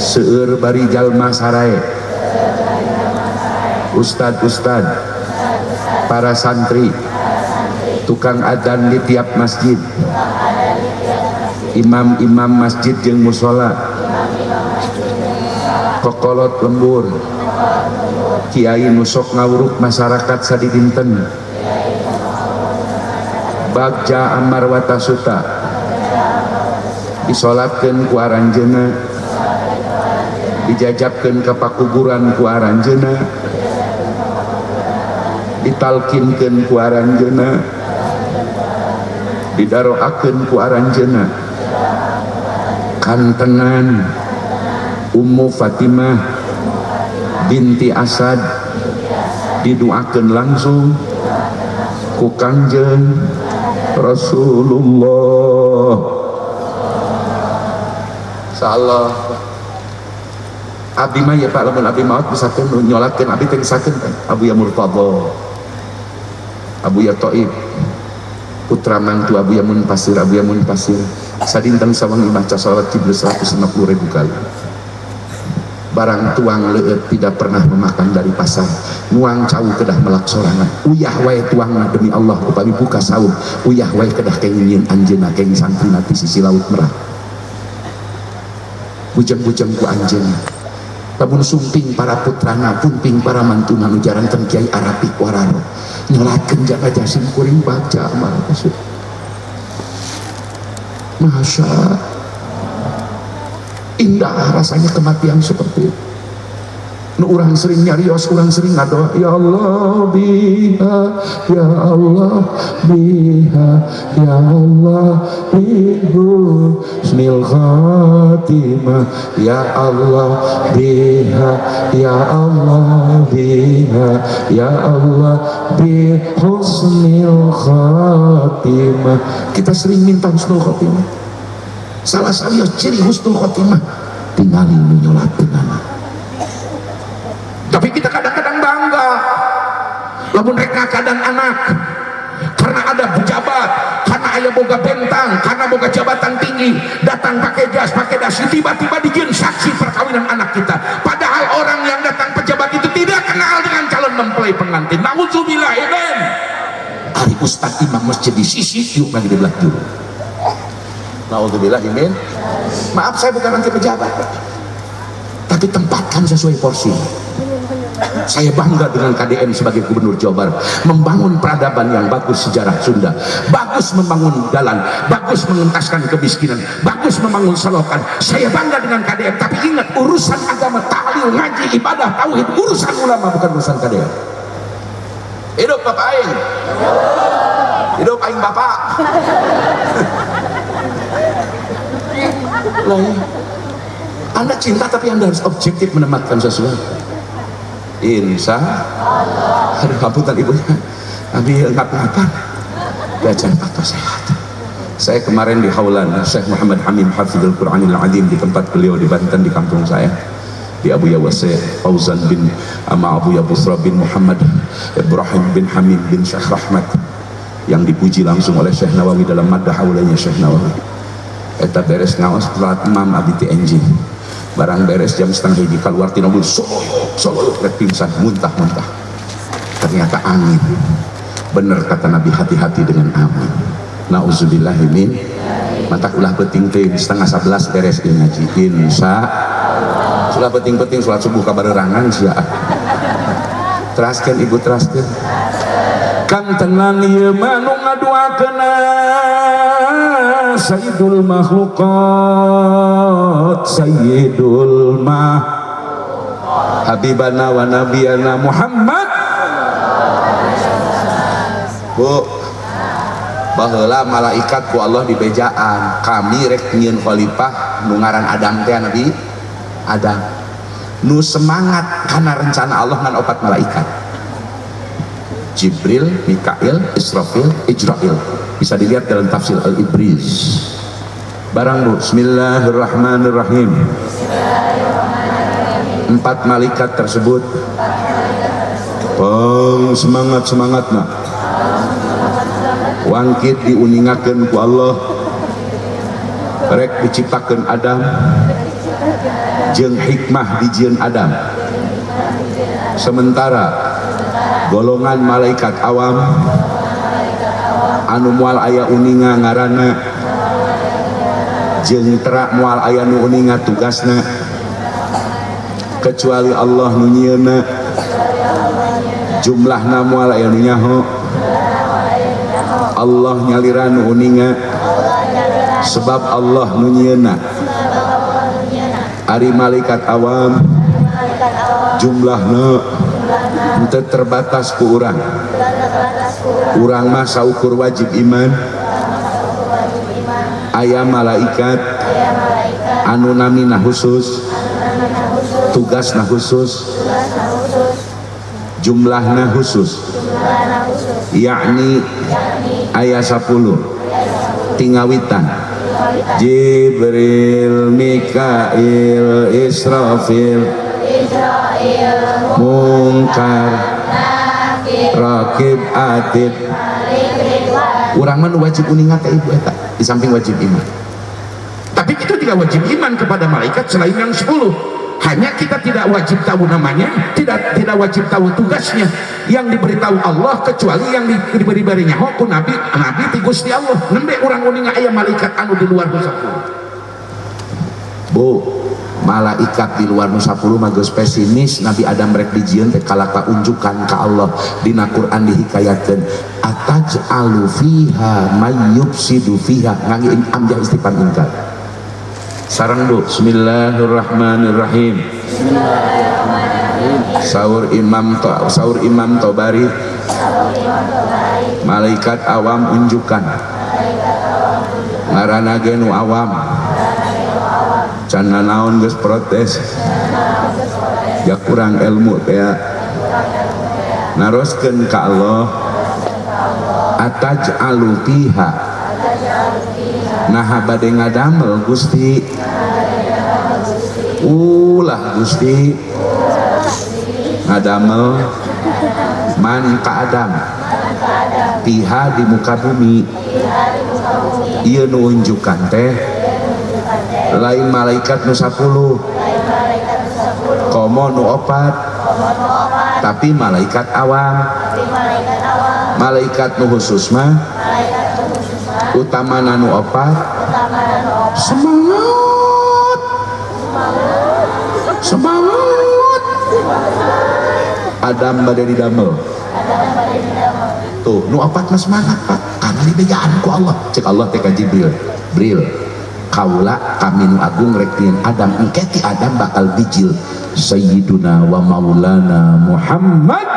seueur bari jalma sarae, ustad-ustad, para santri, tukang adzan di tiap masjid, imam-imam masjid jeung musola, kokolot lembur, kiai nu sok ngawuruk masyarakat sadidinten, bagja amar watasuta disolatkeun ku aranjeunna, dijajabkeun ka pakuburan ku aranjeunna, ditalkinkeun ku aranjeunna, didaroakeun ku aranjeunna, kantenan Ummu Fatimah binti Asad didoakeun langsung ku Kangjeng Rasulullah. Insyaallah. Abdi mah ya Pak, lamun abdi maot misalkan nu nyolatkeun abdi teh misalkan Abu Ya Murtadha, Abu Ya Taib, putra mantu Abu Yamun Pasir, Abu Yamun Pasir sadinten sawengi maca sholawat Jibril 150.000 kali. Barang tuang leueut tidak pernah memakan dari pasar, nuang cau kedah melak sorangan, uyah wae tuangna demi Allah upami buka saum uyah wae kedah kenging anjeunna kenging santrina di sisi laut merah. Bujeng-bujeng ku anjeunna lamun sumping para putrana, pumping para mantuna nu jaranten Kiai Arapik wararo nyolatkeun jaga jasim kuring baca amal maksud. Masya indah rasanya kematian seperti itu. Nu urang sering nyarios, urang sering ngadoa, ya Allah biha, ya Allah biha, ya Allah bihu husnil khatimah, ya Allah biha, ya Allah biha, ya Allah bi husnil khatimah. Kita sering minta husnul khatimah. Salah satu ciri husnul khatimah tingali nu nyolatkeun. Tapi kita kadang-kadang bangga lamun rek ngakadan anak karena ada pejabat, karena aya boga bentang, karena boga jabatan tinggi, datang pakai jas, pakai dasi, tiba-tiba dijieun saksi perkawinan anak kita. Padahal orang yang datang pejabat itu tidak kenal dengan calon mempelai pengantin. Nauzubillah min. Ari ustad imam masjid di sisi yuk lagi di belah juru. Nauzubillah min. Maaf, saya bukan anti pejabat, Pak. Tapi tempatkan sesuai porsi. Saya bangga dengan KDM sebagai Gubernur Jawa Barat, membangun peradaban yang bagus, sejarah Sunda, bagus membangun jalan, bagus mengentaskan kemiskinan, bagus membangun selokan. Saya bangga dengan KDM, tapi ingat, urusan agama, tahlil, ngaji, ibadah, tauhid, urusan ulama, bukan urusan KDM. Hidup Bapak Aing, hidup Aing Bapak. Lah, ya. Anda cinta tapi Anda harus objektif menempatkan sesuatu. Insya Allah. Aduh, hapunten ibunya. Abi ngap-ngapan. Belajar atau sehat. Saya kemarin di Haulan Syekh Muhammad Hamim Hafizul Quranil Azim, di tempat beliau di Banten, di kampung saya, di Abu Yawase Fauzan bin Ama Abu Yabusra bin Muhammad Ibrahim bin Hamid bin Syekh Rahmat, yang dipuji langsung oleh Syekh Nawawi dalam maddah haulanya Syekh Nawawi. Eta beres ngaos telat imam abi ti enjing. Barang beres jam setengah hiji keluar tina mobil, soloyok soloyok rek pingsan, muntah-muntah. Ternyata angin. Bener kata Nabi, hati-hati dengan angin. Nauzubillahi min. Matak ulah penting teh 10:30 beres ieu ngaji. Insya sulah penting-penting sholat subuh kabarerangan sia. Teraskeun ibu, teraskeun. Kang tenan ieu mah nu ngaduakeuna Sayyidul makhluqat, Sayyidul mah Habibana wa nabiyana Muhammad. Baheula malaikat ku Allah dibejaan, kami rek nyieun khalifah nu ngaran Adam teh Nabi Adam. Nu semangat karena rencana Allah ngan opat malaikat. Jibril, Mikail, Israfil, Ijrail. Bisa dilihat dalam tafsir Al-Ibriz. Barang Bu, bismillahirrahmanirrahim. Empat malaikat tersebut peng semangat-semangatna. Wangkit diuningakeun ku Allah rek diciptakeun Adam jeung hikmah dijieun Adam. Sementara golongan malaikat awam anu moal aya uninga ngaranna jeung terak moal aya nu uninga tugasna kecuali Allah nu nyieunna, jumlahna moal aya nu nyaho. Allah nyalira nu uninga sebab Allah nu nyieunna. Ari malaikat awam jumlahna henteu terbatas ku urang. Urang mah saukur wajib iman. Aya malaikat anu namina khusus, tugasna khusus, jumlahna khusus, yakni aya 10 tingawitan Jibril, Mikail, Israfil, Mungkar, Rakib, Atid. Urang mah nu wajib uninga ka ibu eta di samping wajib iman. Tapi kita tidak wajib iman kepada malaikat selain yang 10. Hanya kita tidak wajib tahu namanya, tidak wajib tahu tugasnya. Yang diberitahu Allah kecuali yang diberi-beri nyaho ku nabi, nabi ti Gusti Allah. Nembe urang uninga aya malaikat anu di luar nu 10. Bu, malaikat di luar nu 10 mah geus pesimis. Nabi Adam rek dijieun teh kalaka unjukan ka Allah. Dina Quran dihikayatkeun ataj'alu fiha may yufsidu fiha, ngangge amjah istifham ingkar. Sareng Bu, bismillahirrahmanirrahim. Saur Imam Tobari, malaikat awam unjukan ngaranna ge nu awam can nanaon geus protes ya kurang ilmu teh naroskeun ka Allah ataj'alu fiha, naha bade ngadamel Gusti, ulah Gusti ngadamel man ka Adam piha di muka bumi. Ieu nu unjukan teh lain malaikat nu 10 komo nu 4, tapi malaikat awam. Malaikat nu khusus mah utamana nu 4. Semangat, semangat. Adam bade didamel tuh nu 4 mah semangat Pak, karena dibejaan ku Allah. Cek Allah teh ka Jibril, Bril kaula kami nu agung rek nyieun Adam, engke ti Adam bakal bijil Sayyiduna wa Maulana Muhammad.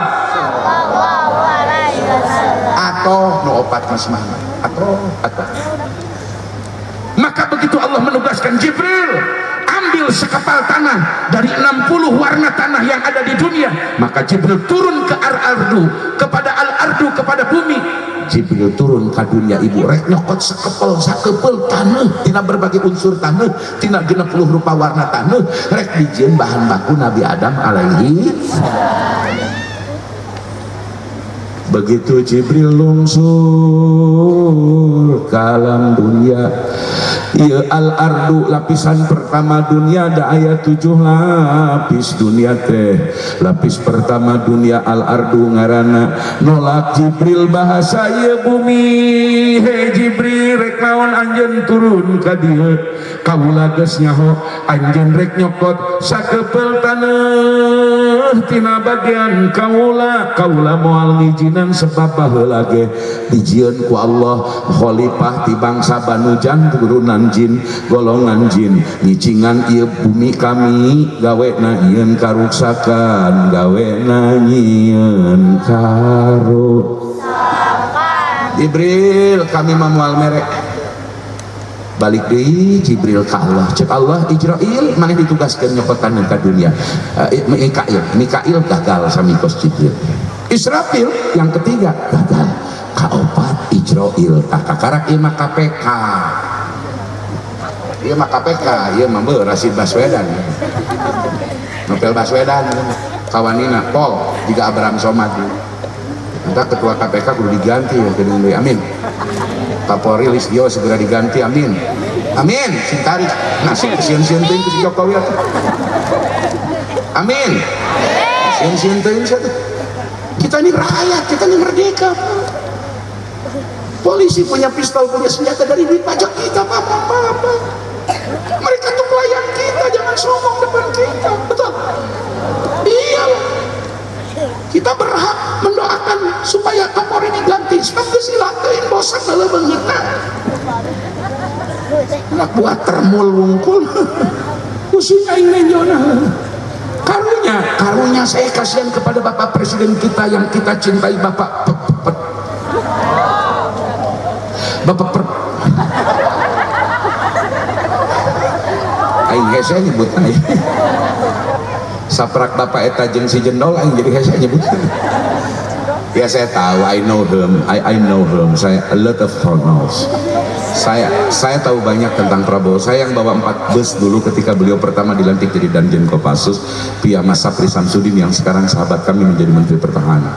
Atau nu 4 mah semangat atau maka begitu Allah menugaskan Jibril ambil sekepal tanah dari 60 warna tanah yang ada di dunia, maka Jibril turun ke al-ardu, kepada al-ardu, kepada bumi. Jibril turun ke dunia ibu rek nyokot sekepel tanah tina berbagai unsur tanah tina 60 rupa warna tanah rek dijieun bahan baku Nabi Adam alaihi. Begitu Jibril lungsur ke alam dunia, ieu al-ardu lapisan pertama dunia, ada ayat 7 lapis dunia teh. Lapis pertama dunia al-ardu ngaranna. Nolak Jibril bahasa ieu bumi, he Jibril rek naon anjeun turun ka dieu, kaula geus nyaho anjeun rek nyokot sakepel taneuh tina bagian kaula, kaula moal ngijinan sebab baheula ge dijieun ku Allah khalifah ti bangsa Banu Jan turunan jin, golongan jin ngicingan ieu bumi kami gawena nyieun karuksakan, gawena nyieun karuksakan. Jibril, kami mah moal mere. Balik deui Jibril ka Allah. Cek Allah, Ijrail maneh ditugaskeun nyokotan ka dunia. Mikail, Mikail gagal sami kos Jibril. Israfil yang ketiga gagal. Kaopat Ijrail, tah kakarak ieu mah KPK. Ieu mah KPK, ieu mah beuh Rasid Baswedan. Novel Baswedan kawanina Pol jiga Abraham Somad. Entah ketua KPK kudu diganti ya kudu deui. Amin. Kapolri Listio segera diganti, amin. Amin, sing tarik nasib sieun-sieun teuing ku si Jokowi atuh. Amin. Sieun-sieun teuing sia teh. Kita ini rakyat, kita ini merdeka. Polisi punya pistol, punya senjata dari duit pajak kita, papa, papa. Mereka tuh pelayan kita, jangan sombong depan kita, betul? Iya. Kita berhak mendoakan supaya Kapolri diganti. Sebab geus silakeun bosan heula beungeutna. Anak buah termul wungkul. Pusing aing nenjona. Karunya, karunya saya kasihan kepada Bapak Presiden kita yang kita cintai, Bapak Bapak per aing hese nyebutna. Saprak Bapak eta jeung si Jendol aing jadi hese nyebutna. Ya saya tahu, I know him, I know him. Saya a lot of knows. Saya tahu banyak tentang Prabowo. Saya yang bawa 4 bus dulu ketika beliau pertama dilantik jadi Danjen Kopassus via Mas Sapri Samsudin yang sekarang sahabat kami menjadi Menteri Pertahanan.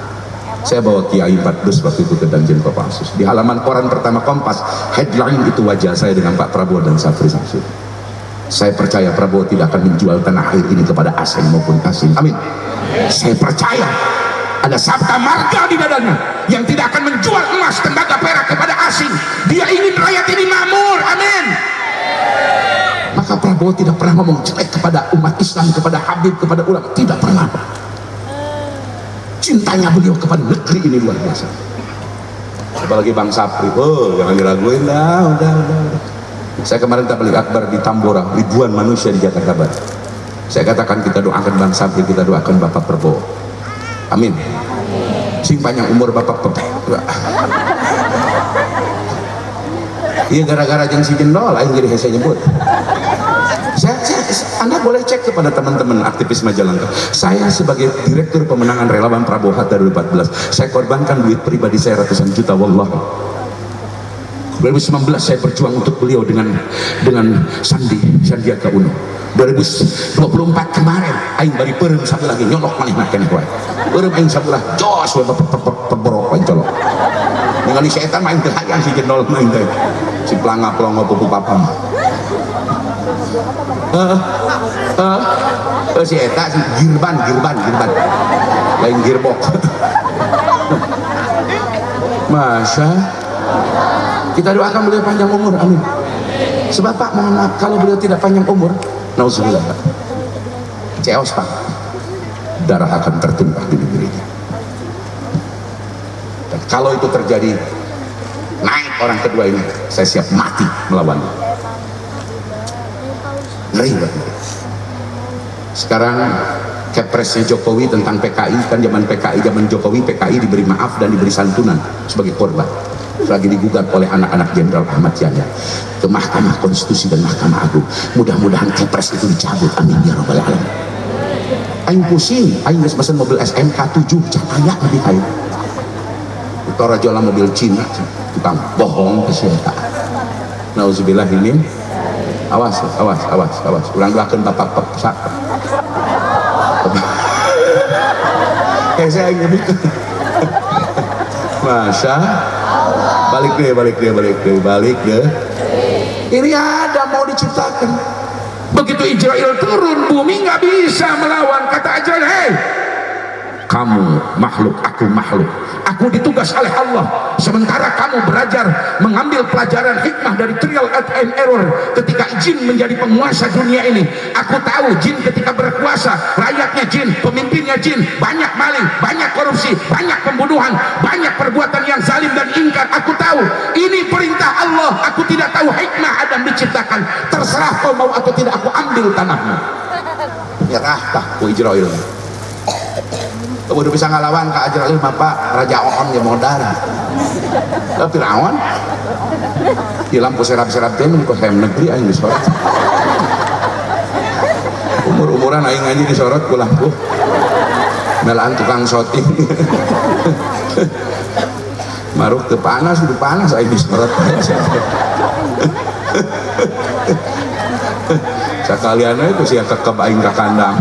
Saya bawa Kiai 4 bus waktu itu ke Danjen Kopassus. Di halaman koran pertama Kompas, headline itu wajah saya dengan Pak Prabowo dan Sapri Samsudin. Saya percaya Prabowo tidak akan menjual tanah air ini kepada asing maupun asing. Amin. Saya percaya ada sabta marga di dadanya yang tidak akan menjual emas, tembaga, perak kepada asing. Dia ingin rakyat ini makmur. Amin. Maka Prabowo tidak pernah ngomong jelek kepada umat Islam, kepada Habib, kepada ulama. Tidak pernah. Cintanya beliau kepada negeri ini luar biasa. Apalagi Bang Sapri, oh jangan diraguin lah, udah. Saya kemarin tabligh akbar di Tambora, ribuan manusia di Jakarta Barat. Saya katakan kita doakan Bang Sapri, kita doakan Bapak Prabowo. Amin. Sing panjang umur Bapak Prabowo. Iya gara-gara jeung si Jendol aing jadi hese nyebut. Anda boleh cek kepada teman-teman aktivis Majalengka. Saya sebagai direktur pemenangan relawan Prabowo Hatta 2014, saya korbankan duit pribadi saya ratusan juta, wallah. 2019 saya berjuang untuk beliau dengan Sandi Sandiaga Uno. 2024 kemarin aing bari peureum sabelah lagi nyolok manehna keneh wae. Peureum aing sabelah jos we perborok aing colok. Ningali setan mah aing teu hayang si Jendol mah aing teh. Si planga-plongo pupu papam. Si eta si girban. Lain gearbox. Masa kita doakan beliau panjang umur, amin. Sebab Pak, mohon maaf, kalau beliau tidak panjang umur, nauzubillah, ceos Pak, darah akan tertumpah di negerinya. Dan kalau itu terjadi, naik orang kedua ini, saya siap mati melawannya. Ngeri banget. Sekarang kepresnya Jokowi tentang PKI, kan zaman PKI, zaman Jokowi, PKI diberi maaf dan diberi santunan sebagai korban. Lagi digugat oleh anak-anak Jenderal Ahmad Yani ke Mahkamah Konstitusi dan Mahkamah Agung. Mudah-mudahan kepres itu dicabut, amin ya robbal alamin. Aing pusing, aing geus mesen mobil SMK 7 can aya lebih aing. Torajola mobil Cina, tukang bohong ke si eta. Nauzubillah ini. Awas, awas, awas, awas. Urang doakeun bapak sak. Kayak saya ingin itu. Masa balik deh, balik deh, balik deh, balik deh. Ini ada mau diciptakan. Begitu Ijrail turun, bumi nggak bisa melawan. Kata Ijrail, hei, kamu makhluk, aku makhluk. Aku ditugas oleh Allah. Sementara kamu belajar mengambil pelajaran hikmah dari trial and error ketika jin menjadi penguasa dunia ini. Aku tahu jin ketika berkuasa, rakyatnya jin, pemimpinnya jin, banyak maling, banyak korupsi, banyak pembunuhan, banyak perbuatan yang zalim dan ingkar. Aku tahu ini perintah Allah. Aku tidak tahu hikmah Adam diciptakan. Terserah kau mau atau tidak, aku ambil tanahmu. Nyerah tah ku Ijrail. Udah bisa ngalawan ka Ajrail bapak raja oon ya modar. Firaun. Di lampu serap-serap teh mun hayam negeri aing disorot. Umur-umuran aing ngaji disorot ku lampu. Melaan tukang syuting. Maruk teu panas, udah panas aing disorot. Sakalian we ku sia kekeb aing ka kandang.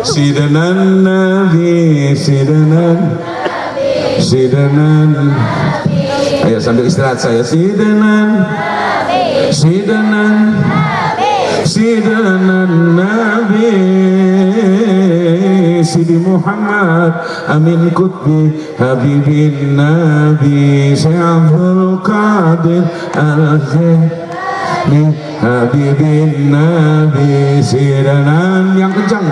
Sidanan Nabi, Sidanan, Sidanan. Ayo sambil istirahat saya. Sidanan, Sidanan, Sidanan Nabi, Sidi Muhammad Amin Qutbi Habibin Nabi, Syekh Abdul Qadir Al-Jilani Habibin Nabi. Sidanan yang kencang.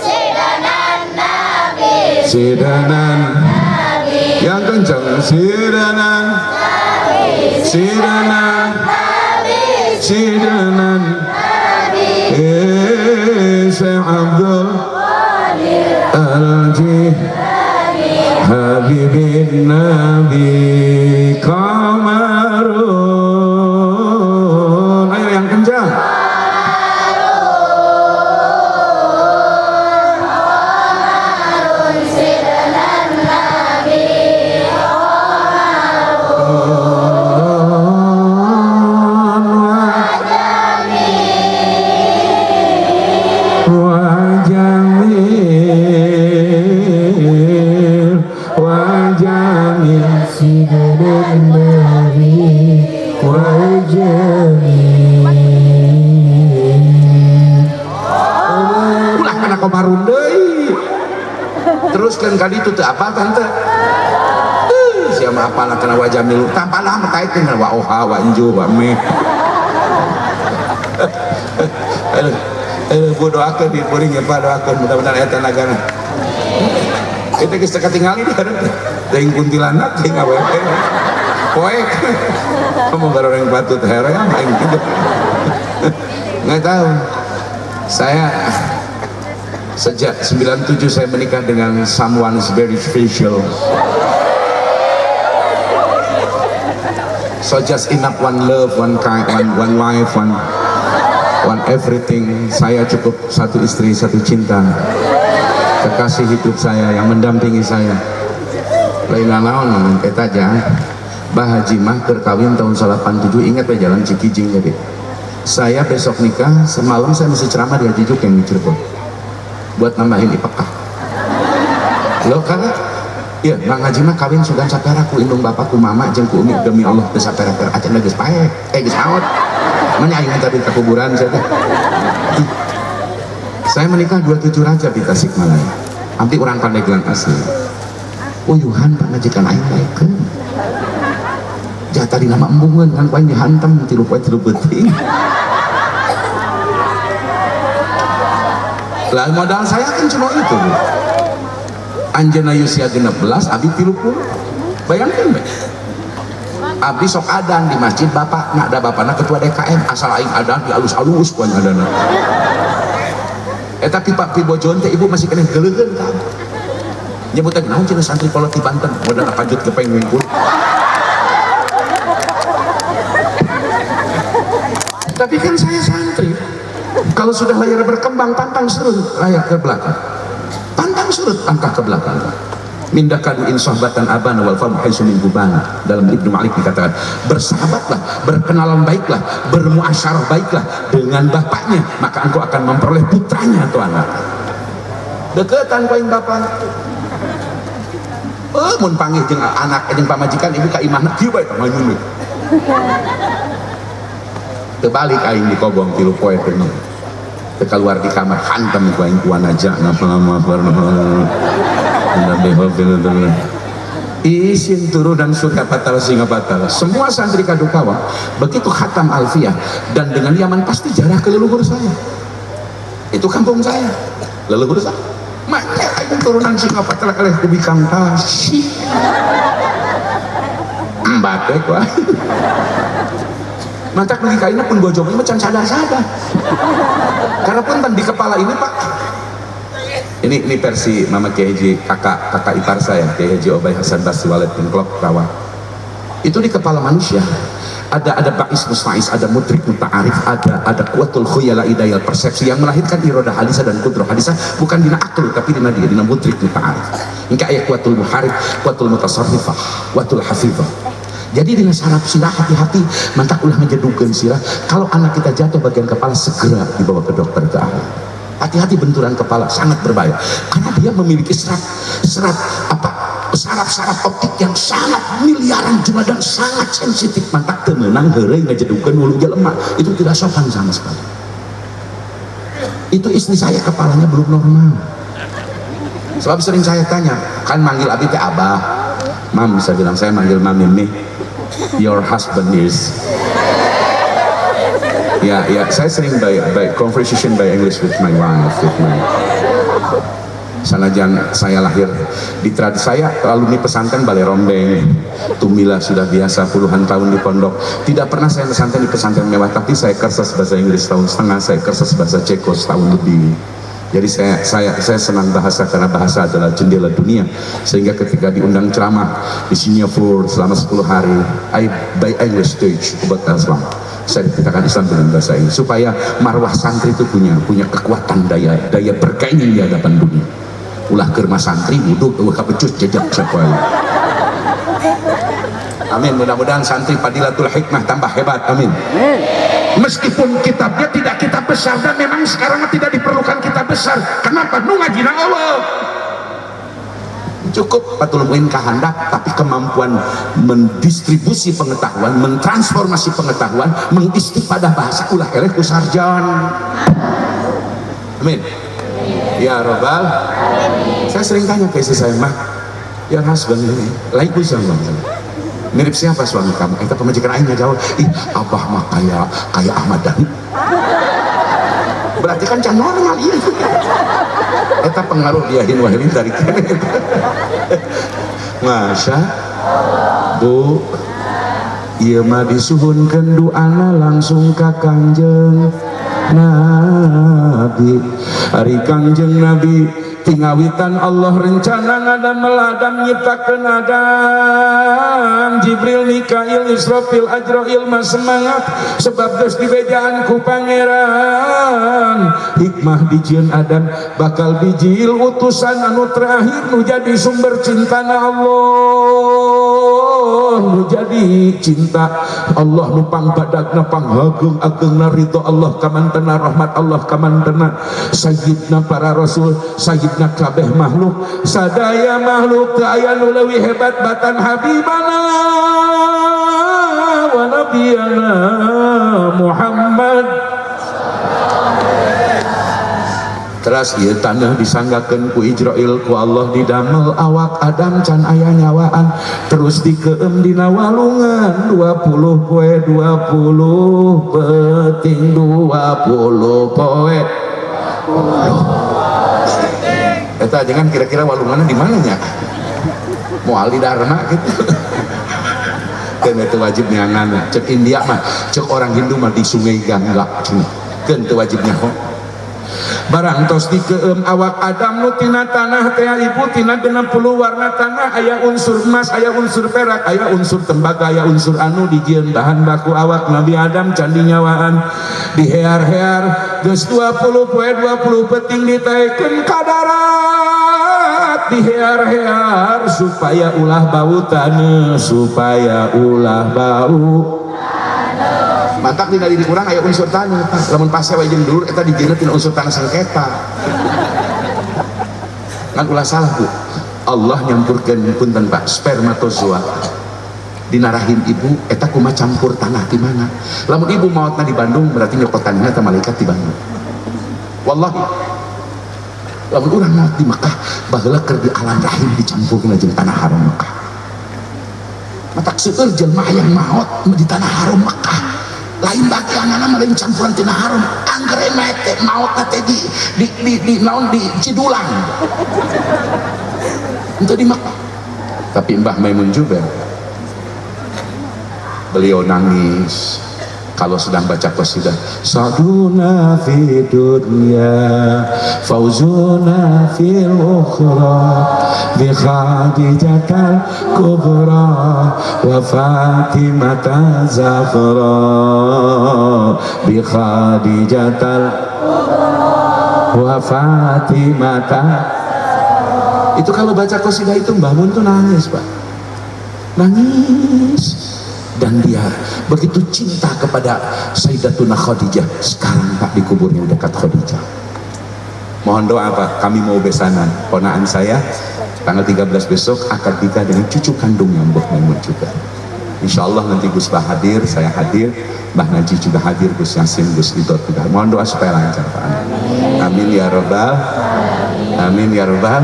Sidanan Nabi, Sidanan Nabi, yang kencang. Sidanan Nabi, Sidanan Nabi, Sidanan Nabi, Syekh Abdul Qadir Al-Jilani Nabi, Habibin Nabi Qamarun. Ayo yang kencang. Qamarun, Sidanan Nabi, Qamarun Wajamil, wajamil, Sidanan Nabi wajamil. Ulah kana komarun deui. Teruskeun ka ditu teu apal tante. Sia mah apal kana wajamil. Tampalah mah kaitkeun kana wa oha wa enju wa me. Aduh, aduh, bu doakeun di kuring ya Pak, doakeun mudah-mudahan aya tenagana. Itu geus teu katingali di hareup. Teuing kuntilanak teuing awewe. Poek. Ngomong garoreng patut hereang aing gitu. Nggak tahu. Saya sejak 97 saya menikah dengan someone is very special. So just enough one love, one kind, one wife, one everything. Saya cukup satu istri, satu cinta. Kekasih hidup saya yang mendampingi saya. Lain naon eta aja. Bah Haji mah keur kawin tahun 87, ingat we jalan Cikijing jadi. Saya besok nikah, semalam saya masih ceramah di Haji Jukeng di Cirebon. Buat nambahin IPK. Loh kan? Iya, Bang Haji mah kawin sugan sapera ku indung bapak ku mama jeung ku umi, demi Allah teu sapera-pera acan geus paeh, geus maot. Manya aing tadi ke kuburan saya teh. Saya menikah 27 Rajab di Tasikmalaya. Abdi urang Pandeglang asli. Uyuhan pamajikan aing baekeun. Jatah di nama embungeun kan ku aing dihantem 3 poe 3 peuting. Lah modal saya kan cuma itu, Bu. Anjeunna usia 16, abdi 30. Bayangkan bae. Abdi sok adan di masjid bapak, nak ada bapakna ketua DKM, asal aing adan di alus-alus ku aing adana. Tapi Pak Pibojon teh ibu masih keneh geuleuheun ka abdi. Nyebut teh naon cenah santri kolot di Banten, modal kanjut gepeng wingkul. Tapi kan saya santri. Kalau sudah layar berkembang, pantang surut layar ke belakang. Pantang surut angka ke belakang. Mindah kadu in sohbatan abana wal famu haitsu min gubana. Dalam Ibnu Malik dikatakan, bersahabatlah, berkenalan baiklah, bermuasyarah baiklah dengan bapaknya, maka engkau akan memperoleh putranya atau anak. Deketan ku aing bapak. Mun panggih jeung anak jeung pamajikan ibu ka imahna kieu bae tah manyun. Terbalik aing di kobong 3 poe penuh. Teu keluar di kamar hantem ku aing ku anaja napa-napa. Isin turunan surga batal singa batal. Semua santri Kadukawa begitu khatam alfiah dan dengan Yaman pasti jarah ke leluhur saya. Itu kampung saya, leluhur saya. Maknya aing turunan singa batal kalih kubikang tasih. Mbate ku aing. Mantak dugi kaina pun bojong ini macam sadar-sadar. Karena pun di kepala ini Pak, Ini versi Mama Kiai Haji, kakak kakak ipar saya, Kiai Haji Obay Hasan Basri Waled Dengklok Rawah. Itu di kepala manusia ada ba'is musta'is, ada mudrik muta'arif, ada kuatul khuyala idayal persepsi yang melahirkan irodah hadisah dan kudroh hadisah, bukan dina aklu tapi dina dia, dina mudrik muta'arif. Hingga ayat kuatul muharif, kuatul mutasarrifah, kuatul hafizah. Jadi dina saraf sirah hati-hati, mantak ulah ngejedukeun sirah. Kalau anak kita jatuh bagian kepala segera dibawa ke dokter, ke ahli. Hati-hati benturan kepala sangat berbahaya karena dia memiliki serat serat apa saraf-saraf optik yang sangat miliaran jumlah dan sangat sensitif. Mantak teu meunang heureuy ngejedukeun wulu jelema, itu tidak sopan sama sekali. Itu istri saya kepalanya belum normal. Sebab sering saya tanya, kan manggil abi teh abah. Mam, saya bilang, saya manggil mami mi. Your husband is. Ya, ya, saya sering by conversation by English with my wife, with my. Sanajan saya lahir di tradisi, saya alumni pesantren Balai Rombeng, Tumila, sudah biasa puluhan tahun di pondok. Tidak pernah saya pesantren di pesantren mewah, tapi saya kursus bahasa Inggris setahun setengah, saya kursus bahasa Ceko setahun lebih. Jadi saya senang bahasa karena bahasa adalah jendela dunia. Sehingga ketika diundang ceramah di Singapura selama 10 hari, I by English teach about Islam. Saya dikatakan Islam dengan bahasa Inggris supaya marwah santri itu punya punya kekuatan daya daya berkaingin di hadapan dunia. Ulah keur santri buduk euweuh kapecus jejak sapoe. Amin. Mudah-mudahan santri Fadilatul Hikmah tambah hebat. Amin. Meskipun kitabnya tidak kitab besar dan memang sekarang tidak diperlukan kitab besar. Kenapa? Nu ngajina Allah. Cukup Fathul Muin kahandap, tapi kemampuan mendistribusi pengetahuan, mentransformasi pengetahuan, mengistifadah bahasa ulah eleh ku sarjan. Amin. Ya Robbal. Saya sering tanya ke istri saya, "Mah, your husband ini lain bisa bang. Mirip siapa suami kamu?" Eta pamajikan aing jawab, "Ih, abah mah kayak kayak Ahmad Dhani." Berarti kan can normal iya. Eta pengaruh dia hin wahilin dari kene. Masya Bu, ieu mah disuhunkeun duana langsung ka Kangjeng Nabi. Ari Kangjeng Nabi tingawitan Allah rencana ngadamel Adam, nyiptakeun Adam, Jibril, Mikail, Israfil, Ajrail mah semangat sebab geus dibejaan ku pangeran. Hikmah dijieun Adam bakal bijil utusan anu terakhir nu jadi sumber cintana Allah, nu jadi cinta Allah nu pangbadagna, panghageung-agengna ridho Allah kamantena, rahmat Allah kamantena, sayyidna para rasul, sayyidna kabeh makhluk. Sadaya makhluk teu aya nu leuwih hebat batan habibana wa nabiyana Muhammad. Teras ieu tanah disanggakeun ku Ijrail, ku Allah didamel awak Adam can aya nyawaan, terus dikeem dina walungan 20 poe 20 peuting 20 poe. Eta jangan kira-kira walunganna di mana nya? Moal di Dharma gitu. Kan itu wajib neangan. Cek India mah, cek orang Hindu mah di Sungai Gangga. Kan itu wajibnya kok. Barang tos dikeem awak Adam nu tina tanah teh ibu tina 60 warna tanah, aya unsur emas, aya unsur perak, aya unsur tembaga, aya unsur anu dijieun bahan baku awak Nabi Adam can dinyawaan, dihear-hear geus 20 poe 20 peuting ditaekeun ka darat, dihear-hear supaya ulah bau taneuh, supaya ulah bau. Mantak dina diri urang aya unsur tanah. Lamun pase wae jeung dulur eta dijieunna tina unsur tanah sengketa. Ngan ulah salah Bu. Allah nyampurkeun, punten Pak, spermatozoa dina rahim ibu eta kumaha campur tanah di mana. Lamun ibu maotna di Bandung berarti nyokotanna eta malaikat di Bandung. Wallahi. Lamun urang maot di Mekah baheula keur di alam rahim dicampurkeun jeung tanah haram Mekah. Matak seueur jelema hayang maot di tanah haram Mekah. Lain bagianana mah lain campuran tina haram. Angger mah teh maotna teh di naon di Cidulang. Untuk di Mekah. Tapi Mbah Maimun juga beliau nangis. Kalau sedang baca qasidah, saduna fi dunya fauzuna fil ukhra bi khadijatal kubra wa fatimata zahra bi khadijatal wa fatimata. Itu kalau baca qasidah itu Mbah Mun tuh nangis, Pak, nangis. Dan dia begitu cinta kepada Sayyidatuna Khadijah. Sekarang Pak di kuburnya dekat Khadijah. Mohon doa Pak, kami mau besanan. Ponaan saya tanggal 13 besok akad nikah dengan cucu kandungnya Mbah Maimun juga. Insya Allah nanti Gus Bah hadir, saya hadir, Mbah Naji juga hadir, Gus Yasin, Gus Idot juga. Mohon doa supaya lancar Pak. Amin ya robbal. Amin ya robbal.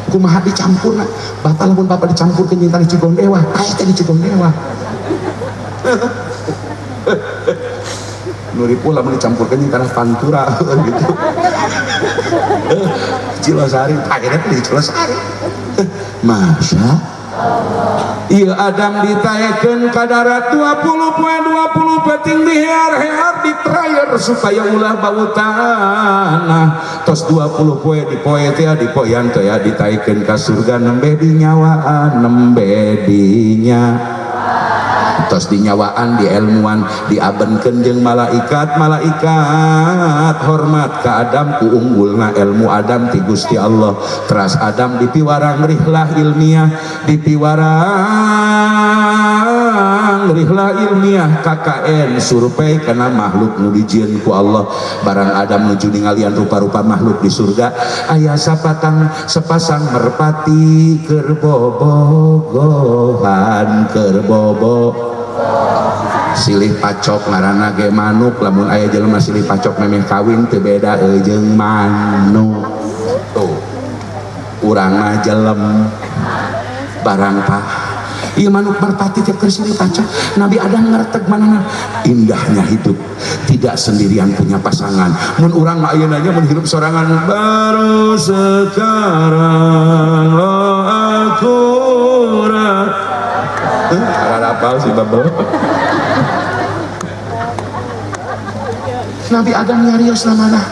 Kumaha dicampur nak batal pun bapak dicampur ke nyinta di Cigondewa, aya teh di Cigondewa. Nuri pula dicampur ke nyinta Pantura gitu. Cilosari, akhirnya di Cilosari. Masya Iya Adam ditaekeun ka darat 20 poe 20 peuting dihear-hear ditrayer supaya ulah bau tanah. Tos 20 poe dipoe teh dipoean teh ya ditaekeun ka surga nembe dinyawaan nembe dinya. Tos dinyawaan dielmuan diabenkeun jeung malaikat malaikat hormat ka Adam ku unggulna ilmu Adam ti Gusti Allah. Teras Adam dipiwarang rihlah ilmiah dipiwarang rihlah ilmiah KKN survei kana makhluk nu dijieun ku Allah. Barang Adam nuju ningalian rupa-rupa makhluk di surga aya sapatang sepasang merpati keur bobogohan keur bobo silih pacok ngaranna ge manuk. Lamun aya jelema silih pacok memeh kawin teu beda jeung manuk. Tuh urang mah jelem barang pah ieu manuk merpati tiap keur silih pacok. Nabi Adam ngerteg manana indahnya hidup tidak sendirian punya pasangan. Mun urang mah ayeuna nya mun hidup sorangan baru sekarang lo aku apal si babel. Nabi Adam nyarios namana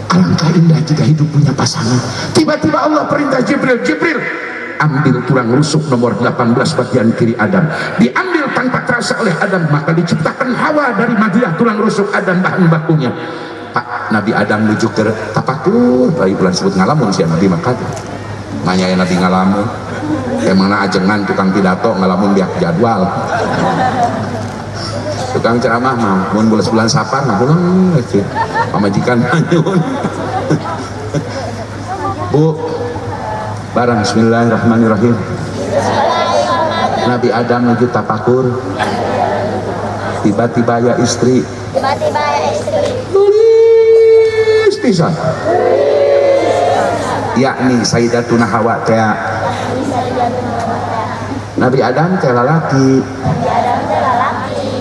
alangkah indah jika hidup punya pasangan. Tiba-tiba Allah perintah Jibril, Jibril ambil tulang rusuk nomor 18 bagian kiri Adam. Diambil tanpa terasa oleh Adam, maka diciptakan Hawa dari madiah tulang rusuk Adam bahan bakunya. Pak Nabi Adam menuju ke tapakur, bayi bulan sebut ngalamun si Nabi maka nanya ya Nabi ngalamun. Emangna ajengan tukang pidato ngalamun biak jadwal. Tukang ceramah mah mun bulan sapar mah pulang gitu. Pamajikan manyun. Bu, barang bismillahirrahmanirrahim. Nabi Adam menuju tapakur. Tiba-tiba ya istri. Tiba-tiba ya istri. Tulis pisan. Yakni Sayyidatuna Hawa teh. Nabi Adam teh lalaki.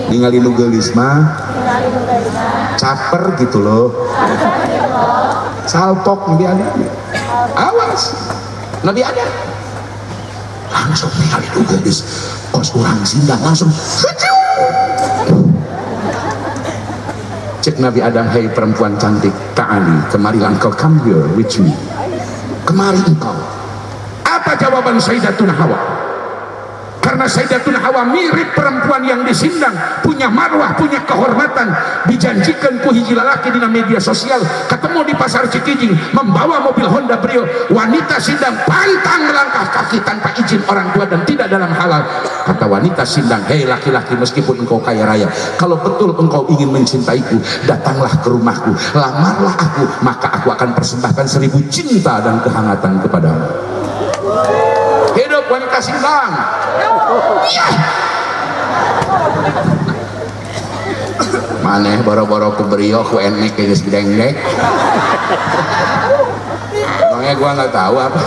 Ningali nu geulis mah caper gitu loh. Salpok Nabi Adam. Awas. Nabi Adam langsung ningali nu geulis kos urang sindang langsung cek Nabi Adam, hei perempuan cantik, ta'ali, kemarilah engkau, come here with me, kemari engkau. Apa jawaban Sayyidatuna Hawa? Karena Sayyidatuna Hawa mirip perempuan yang disindang, punya marwah, punya kehormatan, dijanjikan ku hiji lalaki dina media sosial, ketemu di pasar Cikijing, membawa mobil Honda Brio, wanita sindang pantang melangkah kaki tanpa izin orang tua dan tidak dalam halal. Kata wanita sindang, hei laki-laki, meskipun engkau kaya raya, kalau betul engkau ingin mencintaiku, datanglah ke rumahku, lamarlah aku, maka aku akan persembahkan 1000 cinta dan kehangatan kepadamu. Hidup wanita sindang. Ya. Maneh boro-boro ku Brio ku enek geus gedengdek. Emangnya gua nggak tahu apa.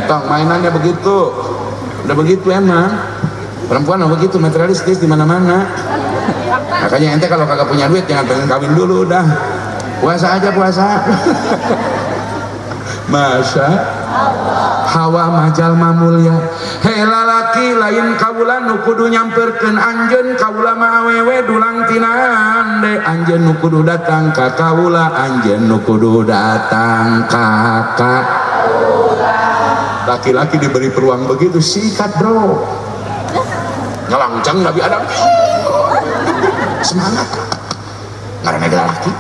Tong mainannya begitu. Udah begitu emang. Perempuan udah begitu materialistis di mana-mana. Makanya ente kalau kagak punya duit jangan pengen kawin dulu udah. Puasa aja puasa. Masya Allah. Hawa mah jalma mulya. Hei lalaki lain kaula nu kudu nyamperkeun anjeun, kaula mah awewe dulang tinande, anjeun nu kudu datang ka kaula, anjeun nu kudu datang ka kaula. Laki-laki diberi peluang begitu, sikat bro. Ngelangcang Nabi Adam. Semangat. Ngaranna laki.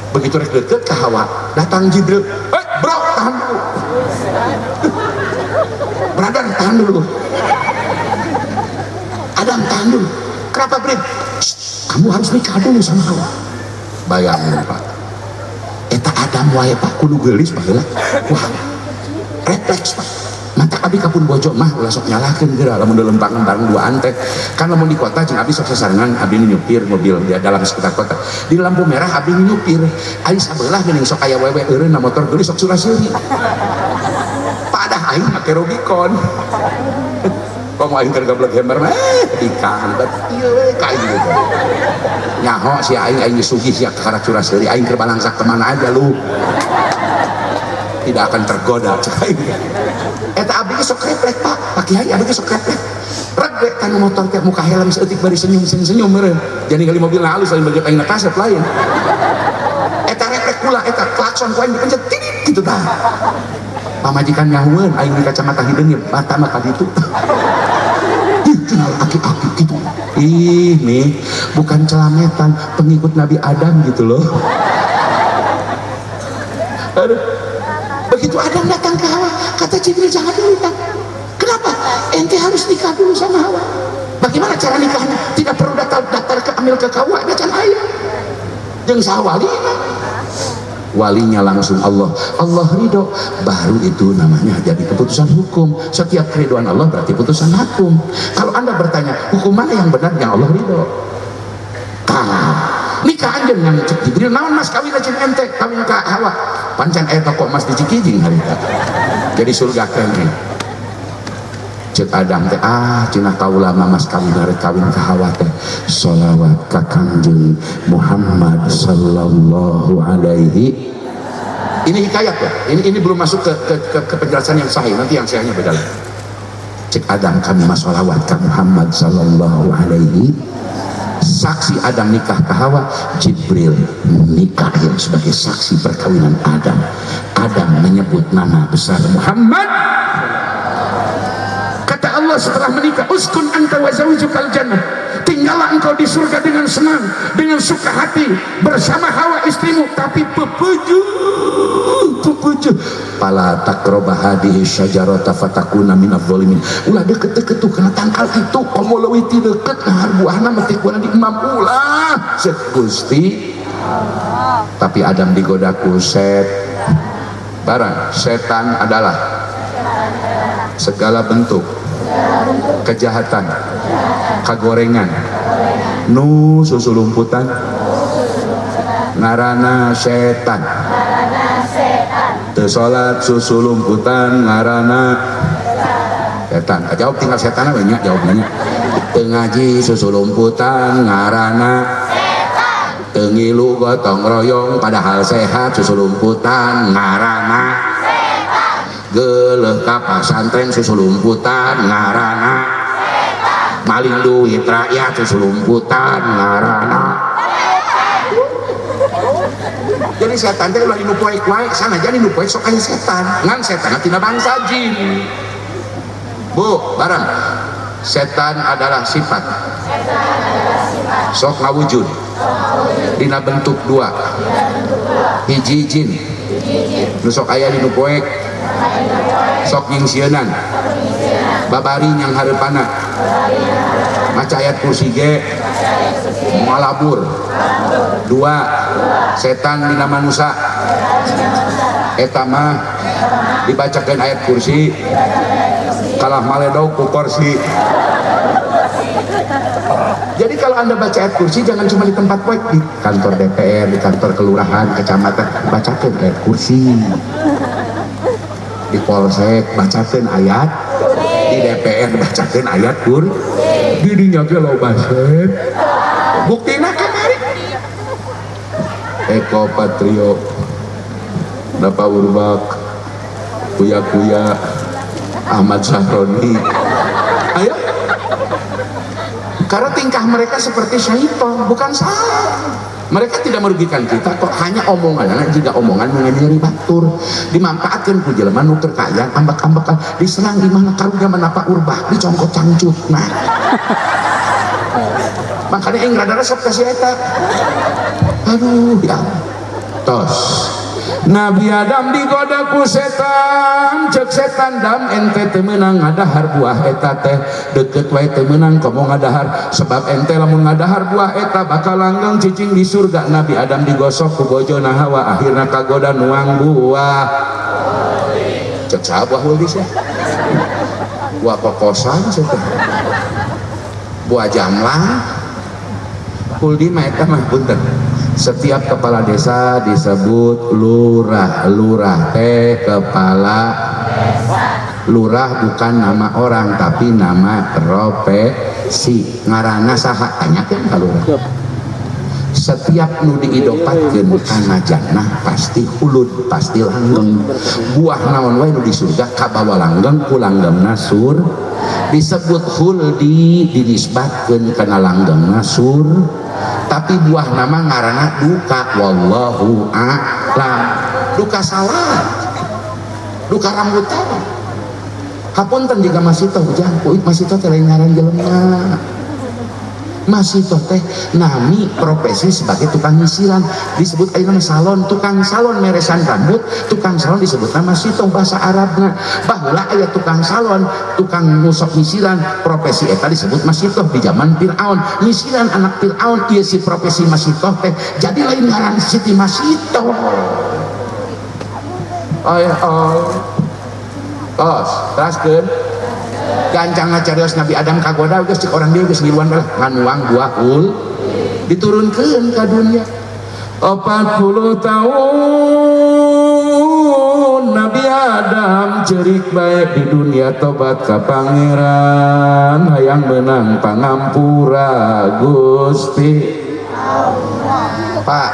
Begitu rek deket ke Hawa, datang Jibril. Eh bro, tahan dulu. Brother, tahan dulu. Adam, tahan dulu. Kenapa, Bril? Kamu harus nikah dulu sama Hawa. Bayangin, Pak. Eta Adam wae, Pak, kudu geulis baheula. Wah, refleks, Pak. Mata abi kapun bojo mah ulah sok nyalahkeun geura lamun lempang bareng dua antek. Kan lamun di kota jeung abi sok sasarengan, abi nu nyupir mobil di dalam sekitar kota. Di lampu merah abi nu nyupir. Ari sabelah geuning sok aya wewe eureun na motor geulis sok sura-seuri. Padah aing make Rubicon. Komo aing keur gablek hember mah dikantet ieu we ka aing gitu. Nyaho si aing, aing sugih sia kakara curah-seuri, aing keur balangsak kemana aja lu. Tidak akan tergoda cek aing. Eta abdi ge sok refleks, Pak. Pak Kiai abdi ge sok refleks. Reg tanu motor teh muka helm saeutik bari senyum senyum meureun. Jadi kali mobil halus lain bagian aing kasep lain. Eta refleks kula eta klakson ku aing dipencet titit gitu tah. Pamajikan nyahueun aing di kacamata hideung ye mata mah ka ditu. Ih, cenah aki-aki gitu. Ih, nih bukan celametan, pengikut Nabi Adam gitu loh. Aduh. Begitu Adam datang ke Hawa, kata Jibril jangan dulu, Kang. Kenapa? Ente harus nikah dulu sama Hawa. Bagaimana cara nikahnya? Tidak perlu daftar ke amil ke KUA, ada can aya. Jeung saha walina? Walinya langsung Allah. Allah ridho, baru itu namanya jadi keputusan hukum. Setiap keridoan Allah berarti putusan hukum. Kalau Anda bertanya, hukum mana yang benar? Yang Allah ridho. Tah, nikah anjeun yang cek Jibril, naon mas kawin jeung ente, kawin ka Hawa. Pancan aya toko emas di Cikijing harita. Jadi surga kene. Cek Adam teh, ah cenah kaula mah mas kawin arek kawin ka Hawa teh. Sholawat ka Kangjeng Muhammad sallallahu alaihi. Ini hikayat ya. Ini belum masuk ke penjelasan yang sahih. Nanti yang sahihnya beda lagi. Cek Adam kami mah sholawat ka Muhammad sallallahu alaihi. Saksi Adam nikah ke Hawa, Jibril Mikail sebagai saksi perkawinan Adam. Adam menyebut nama besar Muhammad. Kata Allah setelah menikah, uskun anta wa zaujukal jannah. Tinggallah engkau di surga dengan senang, dengan suka hati bersama Hawa istrimu, tapi pepeju, pepeju. Fala taqrabu hadhihi syajarata fatakuna minadh dhalimin. Ulah deket-deket tuh kena tangkal itu, komo leuwih ti deket nahar buahna mah teh kuana di imam ulah. Set Gusti. Tapi Adam digoda ku set. Barang setan adalah segala bentuk kejahatan, kagorengan, nu susulumputan, ngarana setan. Teu salat susulumputan ngarana setan. Jawab tinggal setan we nya jawabnya. Teu ngaji susulumputan ngarana setan. Teu ngilu gotong royong padahal sehat susulumputan ngarana setan. Geuleuh ka pasantren susulumputan ngarana setan. Maling duit rakyat susulumputan ngarana setan. Jadi setan teh ulah dinu poek wae, sanajan dinu poek sok aya setan. Ngan setan tina bangsa jin. Bu, bareng. Setan adalah sifat. Sok ngawujud. Dina bentuk dua. Hiji jin. Nu sok aya dinu poek. Sok nyingsieunan. Babari nyang hareupana. Maca ayat kursi ge malabur. Dua, setan dina manusa. Eta mah dibacakeun ayat kursi kalah maledog ku kursi. Jadi kalau Anda baca ayat kursi jangan cuma di tempat poek, di kantor DPR, di kantor kelurahan, kecamatan, bacakeun ayat kursi. Di polsek bacakeun ayat, di DPR bacakeun ayat kur. Di dinya ge loba set. Buktina kamari. Eko Patrio, Bapak Urbak, Kuya-kuya Ahmad Sahroni. Ayo. Karena tingkah mereka seperti syaitan, bukan salah. Mereka tidak merugikan kita kok, hanya omongan juga omongan mengenai batur dimanfaatkan ku jelema nu keur kaya ambek-ambekan diserang di mana karunya menapa urbah dicongkot cangcut. Nah, makanya aing rada resep ka si eta. Aduh, ya Allah. Tos. Nabi Adam digoda ku setan, cek setan dam ente teu meunang ngadahar buah eta teh, deket wae teu meunang komo ngadahar, sebab ente lamun ngadahar buah eta bakal langgeng cicing di surga. Nabi Adam digosok ku bojona Hawa, akhirna kagoda nuang buah. Cek saha buah huldis ya? Buah kokosan cenah. Buah jamlang. Huldi mah eta mah punten. Setiap kepala desa disebut lurah. Lurah teh kepala desa. Lurah bukan nama orang tapi nama profesi. Ngaranna saha? Tanyakeun ka lurah. Setiap nu diidopatkeun kana jannah pasti hulud, pasti langgeng. Buah naon wae nu di surga kabawa langgeng ku langgemna sur. Disebut huldi dinisbatkeun kana langgengna sur. Tapi buah nama ngaranna duka, wallahu a'lam. Duka salah, duka rambutan. Hapunten jika Masitoh ujang, kuit Masitoh teh lain ngaran jelema. Masitoh teh nami profesi sebagai tukang nyisiran, disebut ayeuna salon, tukang salon meresan rambut, tukang salon disebut nama Masitoh bahasa Arabna. Baheula aya tukang salon, tukang ngusok nyisiran, profesi eta disebut Masitoh di zaman Fir'aun. Nyisiran anak Fir'aun ieu si profesi Masitoh teh jadi lain ngaran Siti Masitoh. Oh, oh. Tos, teraskeun. Gancang ngacarios Nabi Adam kagoda geus cek orang dia geus ngiluan lah nganuang buah ul diturunkeun ka dunia. 40 tahun Nabi Adam cerik baik di dunia, tobat ka pangeran hayang menang pangampura Gusti. Pak,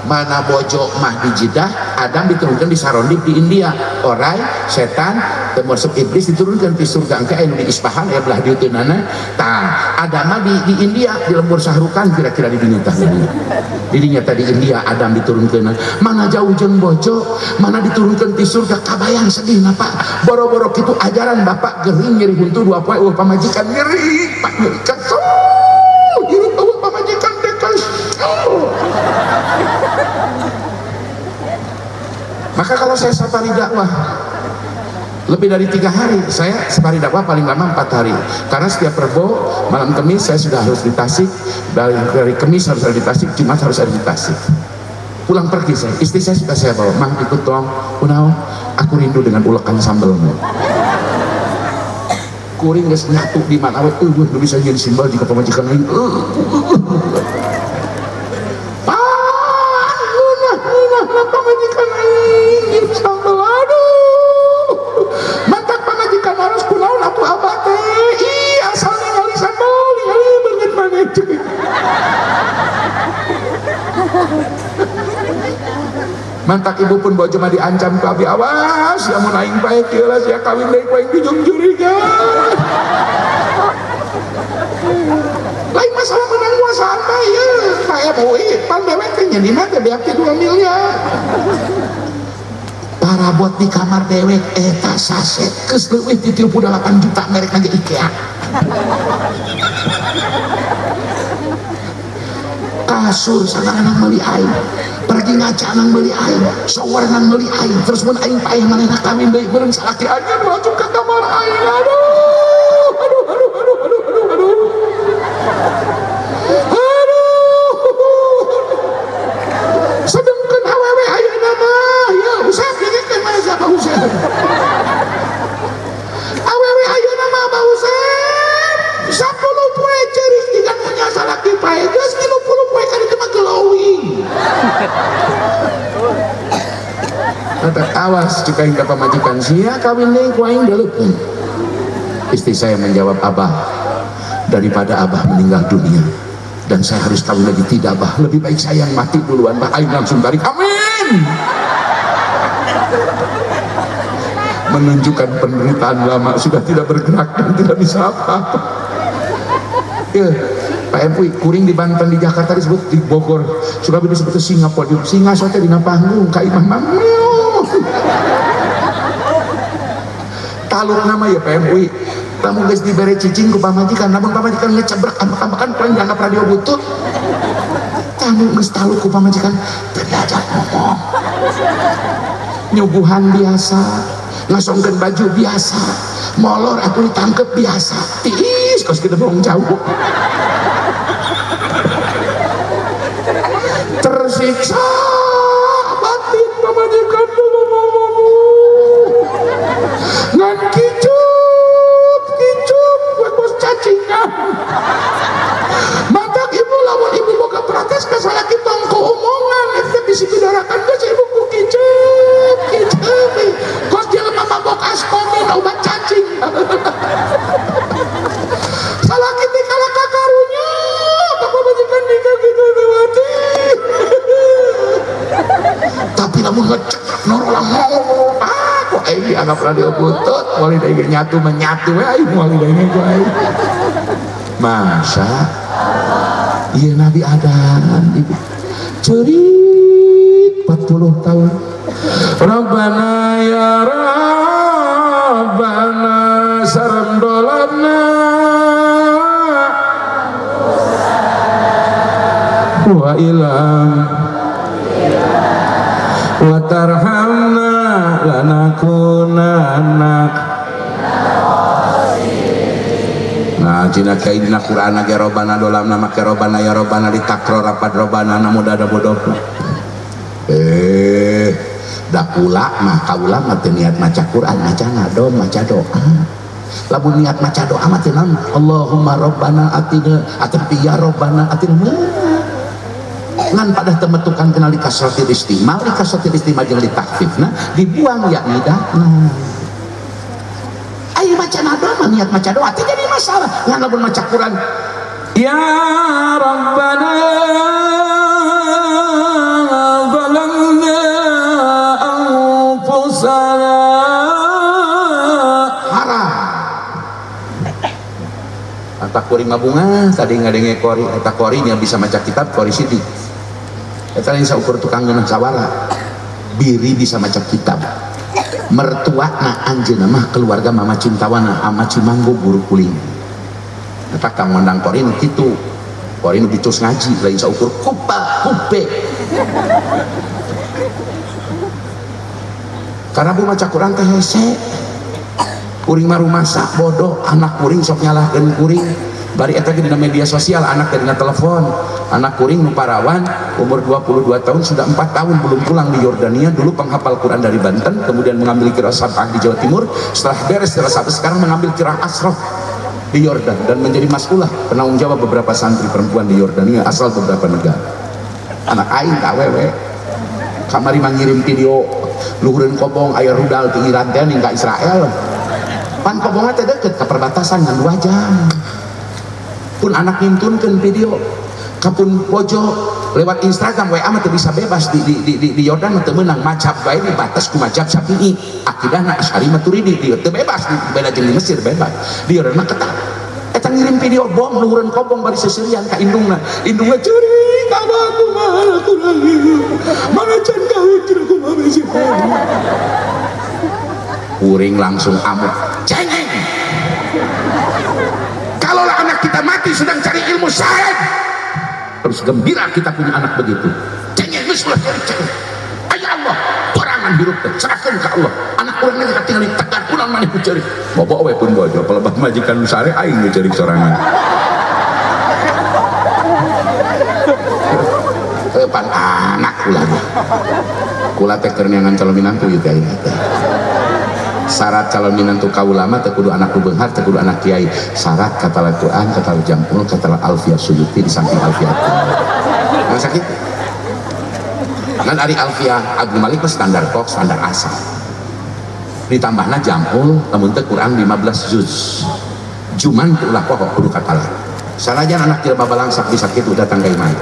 mana bojo mah di Jeddah, Adam diturunkan di Sarondib di India. Orai, setan, termasuk iblis diturunkan di surga engke anu di Ispahan ya belah dieu teu nana. Tah, Adam mah di India di lembur Sahrukan kira-kira di dinya tah. Di dinya teh di India Adam diturunkeun. Mana jauh jeung bojo, mana diturunkan di surga kabayang sedih na Pak. Boro-boro kitu ajaran bapak gering nyeri huntu 2 poe eueuh pamajikan nyeri, Pak nyeri kesel. Nyeri eueuh pamajikan teh kesel. Maka kalau saya safari dakwah lebih dari 3 hari, saya safari dakwah paling lama 4 hari. Karena setiap Rebo, malam Kemis saya sudah harus di Tasik, dari Kemis harus ada di Tasik, Jumat harus ada di Tasik. Pulang pergi saya, istri saya sudah saya bawa, mah ikut dong, kunaon, aku rindu dengan ulekan sambelmu. Kuring geus nyatu di mana we, eueuh nu bisa jadi simbol jika pamajikan lain. Mantak ibu pun bojo mah diancam ku abi, awas ya mun aing bae kieu lah sia kawin deui ku aing dijungjurigan. Lain masalah menang kuasaan bae ye, Pak MUI pan dewek teh nyeunina teh beak teh 2 miliar. Parabot di kamar dewek eta saset geus leuwih ti 38 juta merek lagi IKEA. Kasur sagarana meuli aing, pergi ngaca nang meuli aing, shower nang meuli aing, terus mun aing paeh manehna kawin deui beureum salaki aing masuk ka kamar aing. Aduh, aduh, aduh, aduh, aduh, aduh, aduh. Aduh. Sedengkeun awewe ayeuna mah, ya usap dengekeun mana siapa usap. Awewe ayeuna mah Abah Usep 10 poe ceurik jiga nu nya salaki paeh geus 30 poe kan itu mah glowing. Kata awas jika hingga pamajikan sia kawin deui ku aing deuleukeun. Istri saya menjawab, Abah, daripada Abah meninggal dunia dan saya harus kawin lagi, tidak Abah, lebih baik saya yang mati duluan Bah. Aing langsung tarik, amin. Menunjukkan penderitaan lama sudah tidak bergerak dan tidak bisa apa-apa. Ya, Pak MUI kuring di Banten, di Jakarta disebut, di Bogor suka disebut singa podium, singa sote dina panggung ka imah mah. Taluk nama ya Pak MUI. Lamun geus dibere cicing ku pamajikan, lamun pamajikan ngecebrek ambek-ambekan paling dianggap radio butut. Tamu geus taluk ku pamajikan teu diajak ngomong. Nyuguhan biasa, ngasongkeun baju biasa, molor atuh ditangkep biasa. Tiis kos kita bohong jauh. Tersiksa batin pamajikan ngan kicup kicup buat bos cacingan. Matak ibu lawan ibu boga protes ka salaki tong ku omongan eta bisi pidarakan geus ibu ku kicup kicup kos jelema mabok askomin obat cacing. Salaki teh kalah ka karunya pamajikan nikah kitu lewati. Tapi lamun ngecekrek norolang ngomong kok aing dianggap radio butut, moal aing nyatu menyatu we aing moal aing ku aing. Masa ieu Nabi Adam ibu ceurik 40 tahun. Rabbana ya Rabbana sareng dolana wa ilam wa tarhamna lanakunanna. Nah cina kai dina Qur'an ge robana dolamna make robana ya robana ditakror rapat robana namun ada bodoh. Da kula mah kaula mah teu niat maca Qur'an, maca ngadom, maca doa. Lamun niat maca doa mah teu naon Allahumma robbana atina atapi ya robbana atina. Ngan pada temetukan kenal di kasratil istimal, di kasratil istimal jeung ditakhfifna dibuang ya nidakna. Ayo maca doa mah niat maca doa teu jadi masalah. Ngan lamun maca Quran ya Rabbana zalamna anfusana haram. Eta kuring mah bunga tadi ngadenge kori, eta korinya bisa maca kitab kori sidik. Eta lain saukur tukang ngeunah sawala. Biri bisa maca kitab. Mertuana anjeunna mah keluarga Mama Cintawana ama Cimanggo guru kuling. Eta kang ngondang kori nu kitu. Kori nu bicus ngaji lain saukur kupa kupe. Karena bu maca Quran teh hese. Kuring mah rumasa bodoh, anak kuring sok nyalahkeun kuring. Bari eta ge dina media sosial, anak dina telepon. Anak kuring nu parawan umur 22 tahun sudah 4 tahun belum pulang di Yordania, dulu penghafal Quran dari Banten, kemudian mengambil qiraah sab'ah di Jawa Timur, setelah beres qiraah sab'ah sekarang mengambil qiraah asrof di Yordan dan menjadi mas'ulah penanggung jawab beberapa santri perempuan di Yordania asal beberapa negara. Anak aing ka awewe kamari mangirim video luhureun kobong aya rudal ti Iran teh ning ka Israel. Pan kobongna teh deket ka perbatasan ngan 2 jam. Pun anak ngintunkeun video kapun bojo lewat Instagram WA mah teu bisa bebas di Yordan mah teu meunang mazhab bae dibatas ku mazhab Syafi'i, akidahna Asy'ari Maturidi di teu bebas di beda jeung di Mesir bebas. Di Yordan mah ketat. Eta ngirim video bom luhureun kobong bari seserian ka indungna. Indungna ceurik abah kumaha kurang mana can kawin cenah kumaha bisi. Kuring langsung amuk. Cengeng. Kalaulah anak kita mati sedang cari ilmu syahid, harus gembira kita punya anak begitu. Cengeng geus ulah cari cengeng. Ay Allah, perangan hirup teh serahkeun ka Allah. Anak urang ge katingali tegar kunaon maneh ku ceurik. Bobo we pun bojo, pelebah majikan nu sare aing nu ceurik sorangan. Pan anak kula mah. Kula teh keur neangan calon minantu ieu teh aing teh. Syarat calon minantu kaula mah teu kudu anak nu beunghar, teu kudu anak kiai. Syarat kata Al-Qur'an, kata Jamul, kata Alfiyah Suyuti di samping Alfiyah. Ngan sakit. Ngan ari Alfiyah Abdul Malik mah standar kok, standar asal. Ditambahna Jamul lamun teu kurang 15 juz. Juman teu ulah poho kudu katala. Sanajan anak jelema balangsak bisa kitu datang ka imah.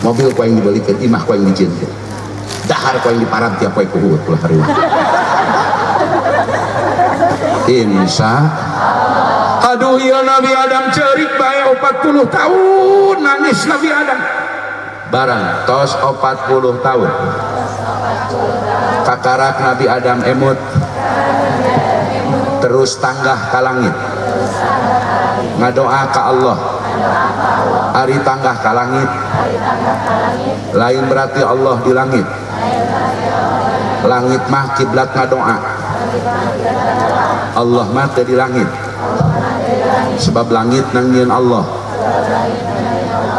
Mobil ku aing dibelikeun, imah ku aing dijieunkeun. Dahar ku aing diparab tiap poe kuhuut ulah hariwang. Insya. Aduh ya Nabi Adam cerik bae 40 tahun nangis Nabi Adam. Barang tos 40 tahun. Kakarak Nabi Adam emut terus tanggah ka langit. Ngadoa ka Allah. Ari tanggah ka langit. Lain berarti Allah di langit. Langit mah kiblat ngadoa. Allah mah teu di langit. Sebab langit nangieun Allah.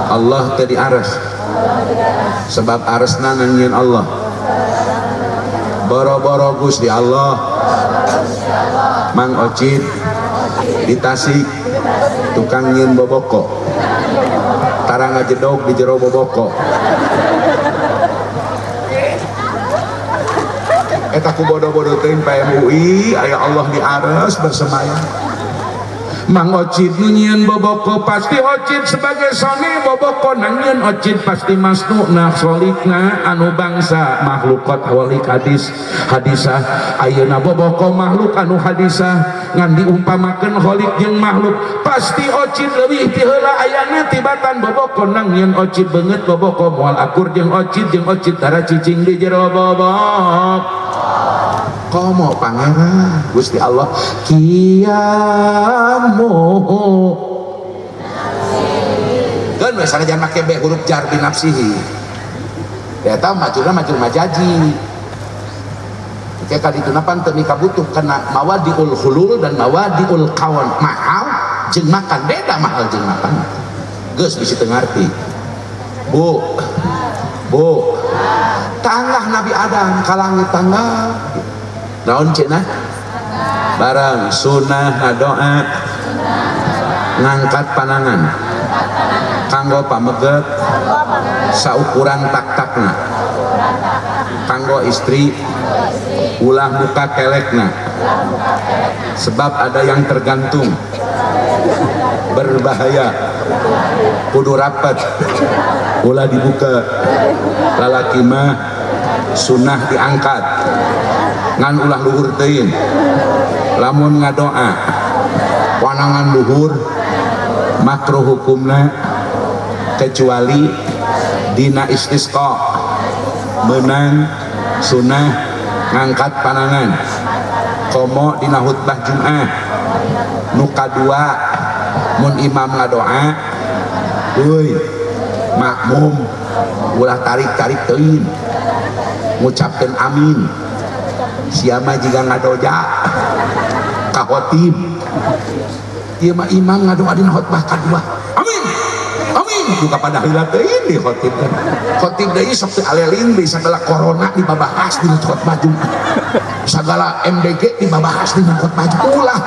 Allah teu di aras. Sebab arasna nangieun Allah. Boro-boro Gusti Allah. Mang Ocit di Tasik tukang nyieun boboko. Tara ngajedog di jero boboko. Eta ku bodoh-bodoh teuing PMUI aya Allah di aras bersemayam. Mang Ocit nu nyieun boboko pasti Ocit sebagai sone boboko nangieun Ocit pasti masnuna kholikna anu bangsa makhlukat walik hadis hadisah ayeuna boboko makhluk anu hadisah ngan diumpamakeun kholik jeung makhluk pasti Ocit leuwih ti heula ayana tibatan boboko nangieun Ocit beungeut boboko moal akur jeung Ocit tara cicing di jero bobok. Komo pangeran Gusti Allah kiamu kan we sanajan make be huruf jar bi nafsihi eta majurna majur majaji ke kadituna pan teu mikabutuh kana mawadiul hulul dan mawadiul kawan mahal jeung makan beda mahal jeung makan geus bisi teu ngarti bu bu tanggah Nabi Adam ka langit tanggah naon cenah barang sunah ngadoa ngangkat panangan kanggo pameget saukuran tak-takna kanggo istri ulah muka kelekna sebab ada yang tergantung berbahaya kudu rapat ulah dibuka lalaki mah sunah diangkat ngan ulah luhur teuing lamun ngadoa wanangan luhur makruh hukumna kecuali dina istisqa menang sunah ngangkat panangan komo dina khutbah Jumat nu kadua mun imam ngadoa euy makmum ulah tarik-tarik teuing ngucapkeun amin siapa jika ngadoja ka khotib ieu mah imam ngadoa dina khotbah kadua amin amin duka pada heula teuing di khotib khotib deui sok teu aleling deui sagala corona dibabahas dina khotbah Jumat sagala MDG dibabahas dina khotbah Jumat ulah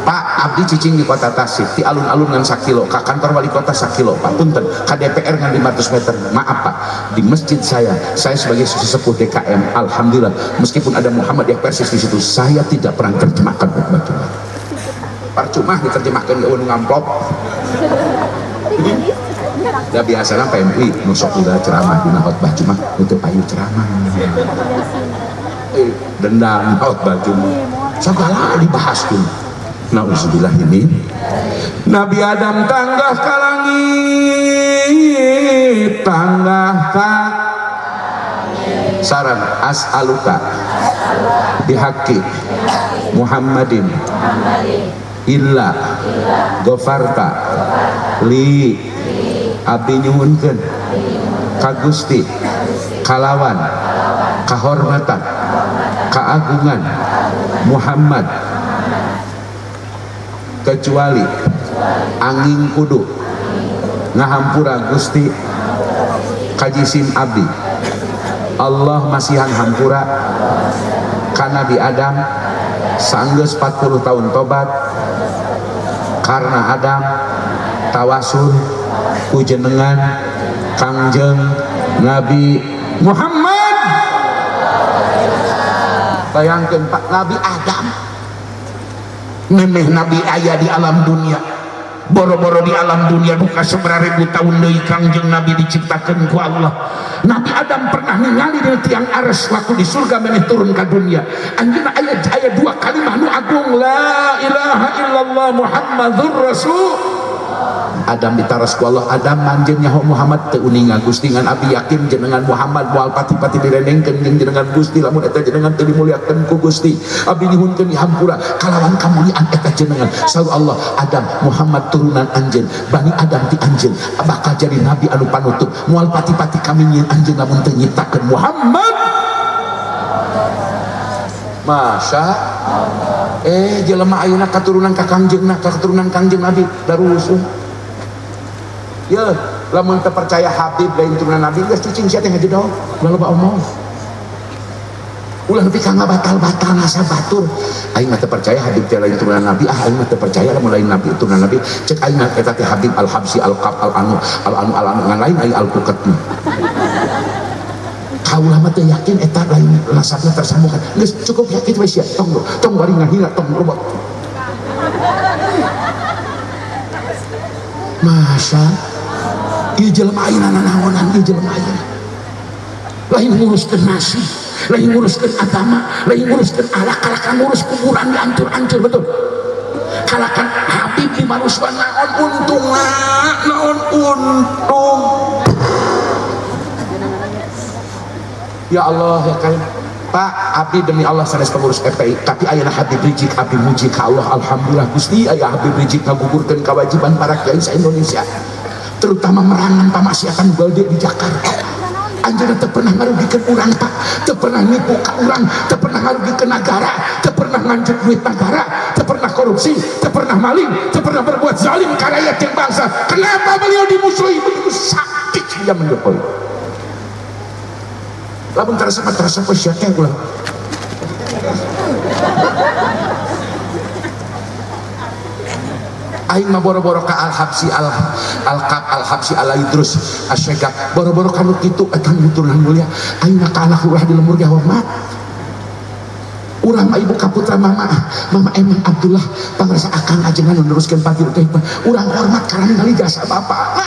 Pak abdi cicing di kota Tasik di alun-alun ngan sakilo ka kantor wali kota sakilo Pak punten ka DPR ngan 500 meter maaf Pak di masjid saya sebagai sesepuh DKM alhamdulillah meskipun ada Muhammadiyah Persis di situ saya tidak pernah terjemahkan khutbah Jumat percuma diterjemahkan ke nu ngamplop da biasana PMI nu sok udah ceramah dina khutbah Jumat nu teu payu ceramah dendam khutbah Jumat segala dibahas tuh. Nauzubillah ini Nabi Adam tanggah ka langit tanggah ka sareng as'aluka bihaqqi Muhammadin illa ghafarta li abdi nyuhunkeun ka Gusti kalawan kahormatan keagungan Muhammad kecuali angin kudu ngahampura Gusti kajisim abdi Allah masihan hampura ka Nabi Adam sanggeus 40 tahun tobat karena Adam tawasul ku jenengan Kangjeng Nabi Muhammad. Bayangkan Pak, Nabi Adam memeh Nabi aya di alam dunia Boro-boro di alam dunia duka sabaraha ribu tahun deui Kangjeng Nabi diciptakeun ku Allah. Nabi Adam pernah ningali dina tiang aras waktu di surga memeh turun ka dunia. Anjeunna aya dua kalimah nu agung, la ilaha illallah Muhammadur Rasul. Adam ditaros ku Allah, Adam manjeun nyaho Muhammad teu uninga Gusti, ngan abdi yakin jenengan Muhammad moal pati-pati direndengkeun jeung jenengan Gusti, lamun eta jenengan teu dimuliakeun ku Gusti abdi nyuhunkeun dihampura kalawan kamuliaan eta jenengan. Saur Allah, Adam, Muhammad turunan anjeun, Bani Adam ti anjeun bakal jadi nabi anu panutup, moal pati-pati kami nyieun anjeun lamun teu nyiptakeun Muhammad. Masya jelema ayeuna katurunan ka Kangjengna, katurunan Kangjeng Nabi darusuh. Ya, lamun teu percaya Habib lain turunan Nabi geus cicing sia teh ngajedog, ulah loba omong. Ulah nepi ka ngabatal-batal nasa batur. Aing mah teu percaya Habib teh lain turunan Nabi, ah aing mah teu percaya lamun lain Nabi turunan Nabi. Cek aing mah eta teh Habib Al-Habsyi Al-Qab Al-Anu Al-Anu Al-Anu ngan lain aing Al-Kuket. Kaulah mah teu yakin eta lain nasabna tersambungkan. Geus cukup yakin we sia, tong tong bari ngahina tong robot. Masya ieu jelema ayeuna nanaonan, ieu jelema ayeuna lain nguruskeun nasi, lain nguruskeun agama, lain nguruskeun alak, kalakan ngurus kuburan diancur-ancur, betul. Kalakan Habib di manusia naon untungna, naon untung. Ya Allah ya karim. Pak, abdi demi Allah sanes pengurus FPI, tapi ayeuna Habib Rizieq abdi muji ka Allah, alhamdulillah Gusti aya Habib Rizieq ngagugurkeun kewajiban para kiai sa-Indonesia, terutama merangan pamaksiatan balde di Jakarta. Anjeunna teu pernah ngarugikeun urang, Pak, teu pernah nipu ka urang, teu pernah ngarugikeun nagara, teu pernah nganjuk duit nagara, teu pernah korupsi, teu pernah maling, teu pernah berbuat zalim ka rakyat jeung bangsa. Kenapa beliau dimusuhi? Begitu sakit dia menjokowi. Lamun terasa terasa sia teh ulah. Aing mah boro-boro ka Al-Habsyi Al-Qab Al-Habsyi Al-Idrus Asyegaf, boro-boro ka nu kitu eta turunan mulia. Aing mah ka anak lurah di lembur ge hormat. Urang mah ibu kaputra mama, mama Eman Abdullah pangrasa akang ajengan nu neruskeun pati teh. Urang hormat karena ningali jasa bapak.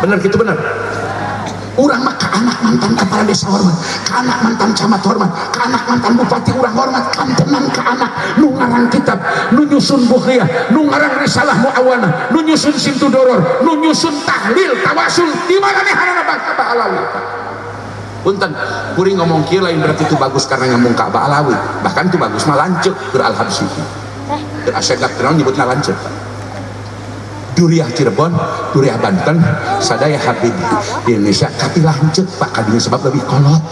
Bener kitu bener. Urang mah ka anak mantan kepala desa hormat, ka anak mantan camat hormat, ka anak mantan bupati urang hormat, kantenan ka anak nu ngarang kitab, nu nyusun bukhriyah, nu ngarang risalah muawanah, nu nyusun simtudoror, nu nyusun tahlil tawasul, di mana nehanana bangsa Ba'alawi. Punten, kuring ngomong kieu lain berarti itu bagus karena nyambung ka Ba'alawi, bahkan itu bagus mah lanceuk keur Al-Habsyi. Keur Asyegaf naon nyebutna lanceuk. Duriah Cirebon, Duriah Banten, sadaya Habib di Indonesia tapi lanceuk Pak kadinya sebab lebih kolot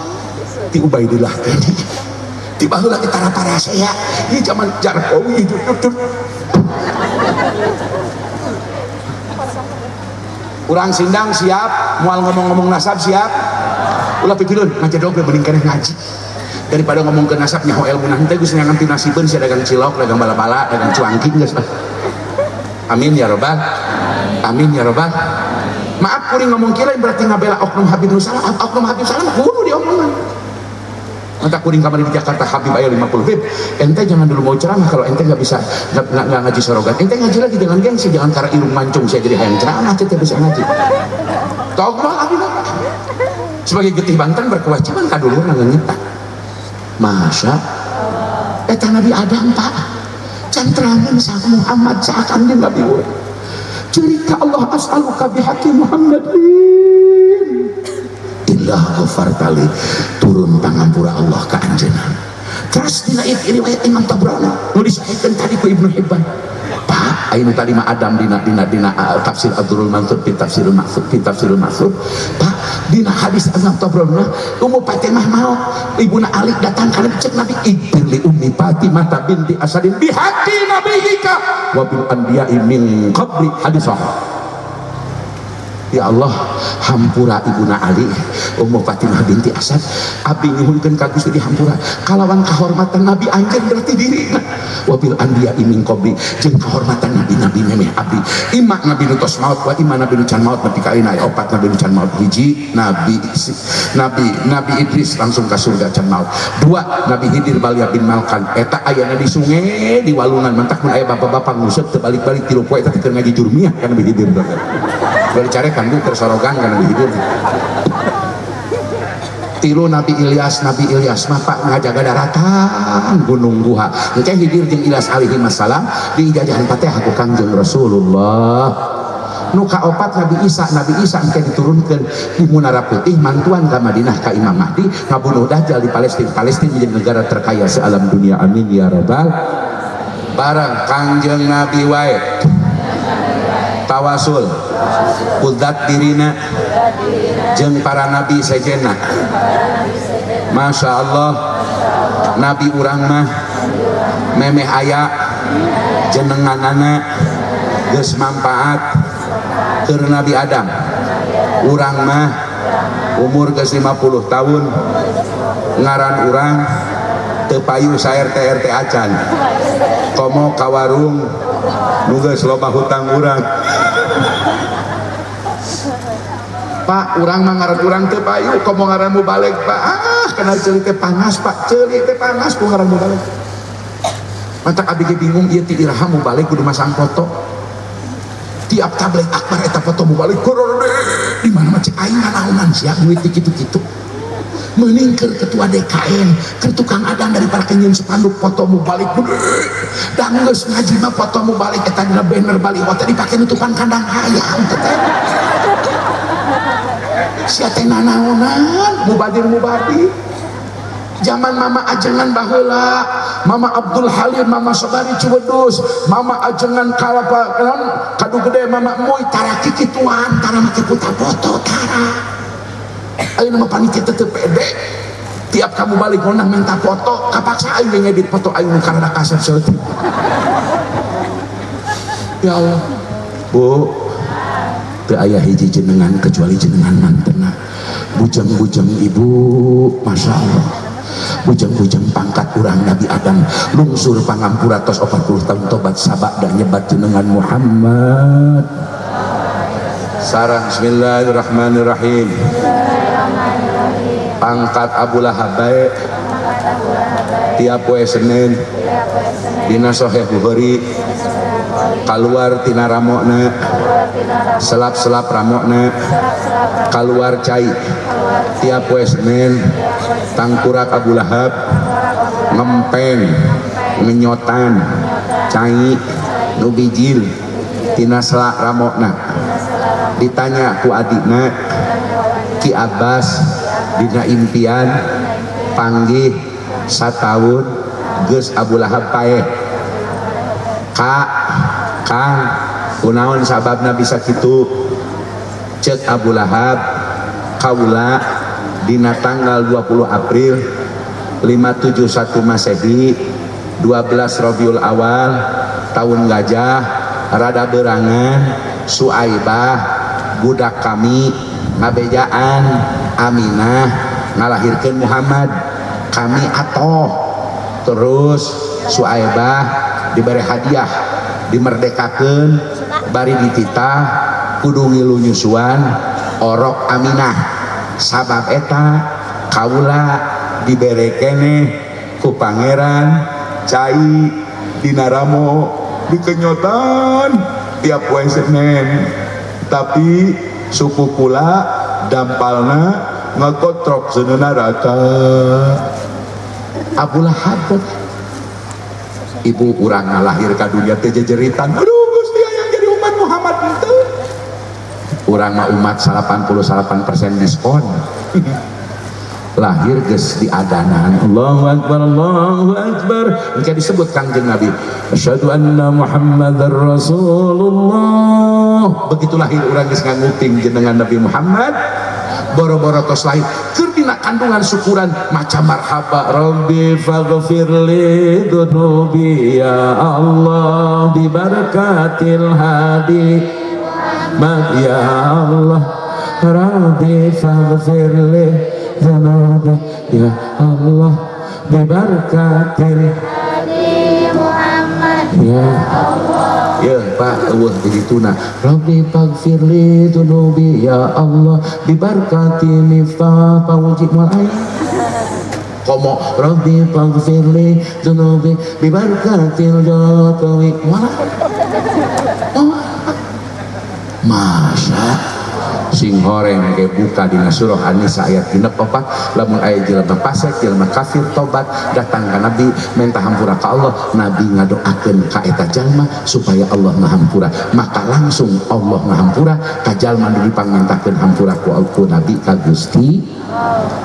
ti Ubaidillah tadi. Ti baheula ti tara parasea, ieu zaman Jarkowi jujur. Urang Sindang siap, moal ngomong-ngomong nasab siap. Ulah pipilun ngajedog we mending keneh ngaji. Daripada ngomong ke nasab nyaho ilmu nah teh geus nganti nasibeun sia dagang cilok, dagang bala-bala, dagang cuangki geus lah. Amin ya robbal, amin ya robbal. Maaf kuring ngomong kira berarti ngabela oknum Habib Nusalam, oknum Habib Salam kudu diomongan. Mata kuring kamari di Jakarta Habib aya 50 Bib. Ente jangan dulu mau ceramah kalau ente nggak bisa nggak ngaji sorogan. Ente ngaji lagi jangan gengsi, jangan karena irung mancung saya jadi hayang ceramah kita bisa ngaji. Togol Habib. Sebagai getih Banten berkewajiban kadulur ngangetan. Masya eta Nabi Adam Pak. Canterangan sang Muhammad seakan dia Nabi urang. Cerita Allah as'aluka bihaqi Muhammadin. Illah ghafartali, turun pangampura Allah ka anjeunna. Terus dina riwayat Imam Tabrani nu disahihkeun tadi ku Ibnu Hibban. Pak, ayeuna tadi mah Adam dina dina dina tafsir Abdul Mansur fi tafsirul Maksud fi tafsirul Maksud. Pak, dina hadis Imam Tabrani Ummu Fatimah maot, ibuna Ali datang ka Nabi cek Nabi ighfir li ummi Fatimah binti Asadin bihaqi nabiyika wa bil anbiya'i min qabli, hadis sahih. Ya Allah, hampura ibuna Ali, Ummu Fatimah binti Asad, abdi nyuhunkeun ka Gusti dihampura kalawan kahormatan Nabi anjeun, berarti dirina, wabil anbiya min qabli, jeung kahormatan nabi-nabi memeh abdi, imma nabi nu tos maot wa imma nabi nu can maot nepi ka ayeuna. Aya opat nabi nu can maot. Hiji, nabi nabi Nabi Idris, langsung ka surga, can maot. Dua, Nabi Hidir Balya bin Malkan, eta ayana di sungai di walungan, mantak mun aya bapak-bapak nguseup teu balik-balik 3 poe, eta teh keur ngaji jurmiyah kan Nabi Hidir. Udah dicarekan, Bu, tersorogan kan Nabi Hidir. Tilu, Nabi Ilyas. Nabi Ilyas mah, Pak, ngajaga daratan Gunung Guha. Engke Hidir jeung Ilyas alaihi wassalam diijajahan Fatihah ku Kangjeng Rasulullah. Nu kaopat, Nabi Isa. Nabi Isa engke diturunkan di Munara Putih, mantuan ka Madinah ka Imam Mahdi, ngabunuh Dajjal di Palestina. Palestina menjadi negara terkaya sealam dunia, amin ya robbal. Barang Kangjeng Nabi wae tawasul kudat dirina jeung para nabi sejenna. Masya Allah, nabi urang mah memeh aya jenenganana geus manfaat keur Nabi Adam. Urang mah umur geus 50 tahun, ngaran urang teu payu sa RT RT acan, komo ka warung nu geus loba hutang urang. Pak, urang mah ngaran urang teu payu, komo ngaran mubalig, Pak. Ah, kena ceuli teh panas, Pak, ceuli teh panas ku ngaran mubalig. Mantak abdi ge bingung ieu ti iraha mubalig kudu masang foto tiap tabligh akbar. Eta foto mubalig di mana mah, cek aing nanaonan sia duit kitu-kitu. Mending keur ketua DKM, keur tukang adang, daripada nyieun spanduk foto mubalig gede. Dan geus ngaji mah foto mubalig eta dina banner baliho teh dipake nutupan kandang hayam teh. Sia teh nanaonan mubadir mubadir. Zaman Mama Ajengan baheula, Mama Abdul Halim, Mama Sobari Ciwedus, Mama Ajengan Kalapa naon Kadu Gede, Mama Moy, tara kikituan, tara make foto tara. Ayeuna mah panitia teu pede, tiap kamu balik ngonah minta foto, kapaksa aing ngedit foto aing nu karena kasep saeutik. Ya Allah, Bu, teu aya hiji jenengan kecuali jenengan mantena. Bujang-bujang ibu, Masya Allah, bujang-bujang pangkat urang Nabi Adam lungsur pangampura tos 40 tahun tobat sabak dan nyebat jenengan Muhammad. Sarang bismillahirrahmanirrahim, pangkat Abu Lahab bae tiap poe Senin dina Sahih Bukhari kaluar tina ramokna, selap-selap ramokna kaluar cai. Tiap poe Senin tangkurak Abu Lahab ngempeng ngenyotan cai nu bijil tina selak ramokna. Ditanya ku adikna Ki Abbas, dina impian panggih satahun geus Abu Lahab paeh. Kak, Kang, kunaon sababna bisa kitu? Cek Abu Lahab, kaula dina tanggal 20 April 571 Masehi, 12 Rabiul Awal tahun gajah, rada berangan Suaibah budak kami ngabejaan Aminah ngalahirkeun Muhammad. Kami atoh. Terus Suaibah diberi hadiah, dimerdekakeun, bari dititah kudu ngilu nyusuan orok Aminah. Sabab eta kaula dibere keneh ku pangeran cai dina ramo dikenyotan tiap poe Senin, tapi suku kula dampalna ngakotrok seuneu rata. Abu Lahab. Ibu, urang ngalahir ka dunia teh jejeritan, aduh Gusti, yang jadi umat Muhammad itu. Urang mah umat 88% diskon, lahir geus diadanan Allahu Akbar, Allahu Akbar. Engke disebut Kangjeng Nabi, asyhadu anna Muhammadar Rasulullah. Begitu lahir urang geus nganguping jenengan Nabi Muhammad. Boro-boro tos lahir, keur dina kandungan syukuran maca marhaba, Rabbi faghfirli dzunubi ya Allah bi barakatil hadi. Muhammad ya Allah Rabbi faghfir li dzunubi ya Allah bibarakatil Muhammad ya Allah. Ya Pak eueuh di dituna Rabbi faghfir li dzunubi ya Allah bibarakati miftah pawujud moal aya komo Rabbi faghfir li dzunubi bibarakatil jokowi moal. Masya sing horeng ke buka dina surah An-Nisa ayat 64 lamun aya jelema fasik jelema kafir tobat datang ka Nabi minta hampura ka Allah, Nabi ngadoakeun ka eta jalma supaya Allah ngahampura, maka langsung Allah ngahampura ka jalma nu dipangmintakeun hampura ku Nabi ka Gusti.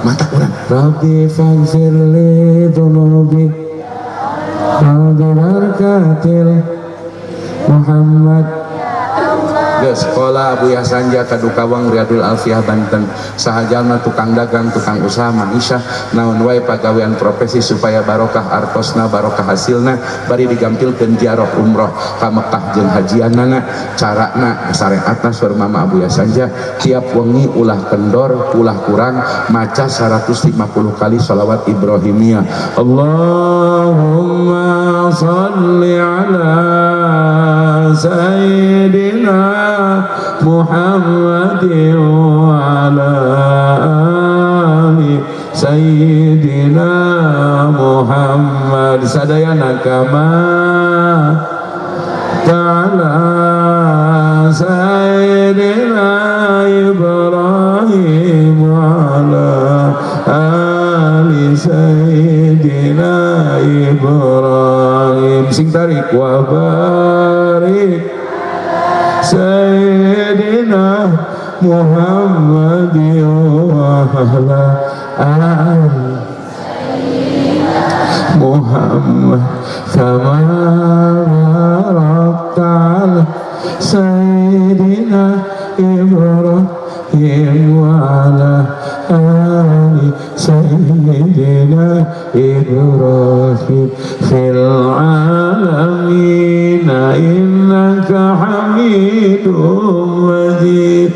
Mata urang Rabbi faghfir li dzunubi wa barakatil Muhammad. Geus sekolah Abu Yasanja Kadukawang Riyadul Alfiah Banten sahajalna tukang dagang tukang usaha maisha naon wae pagawean profesi supaya barokah artosna barokah hasilna bari digampilkeun ziarah umroh ka Mekah jeung hajianana carana sareatna saur Mama Abu Yasanja tiap wengi ulah kendor ulah kurang maca 150 kali shalawat Ibrahimiyah. Allahumma shalli ala sayyidina Muhammadin wa ala ali sayyidina Muhammad sadayana kama ta'ala sayyidina Ibrahim wa ala ali sayyidina Ibrahim sing tarik wa barik Sayyidina Muhammad wa ala ali Muhammad kama barakta ala Sayyidina Ibrahim wa ala ali Sayyidina Ibrahim fil alamin innaka Hamidum Majid.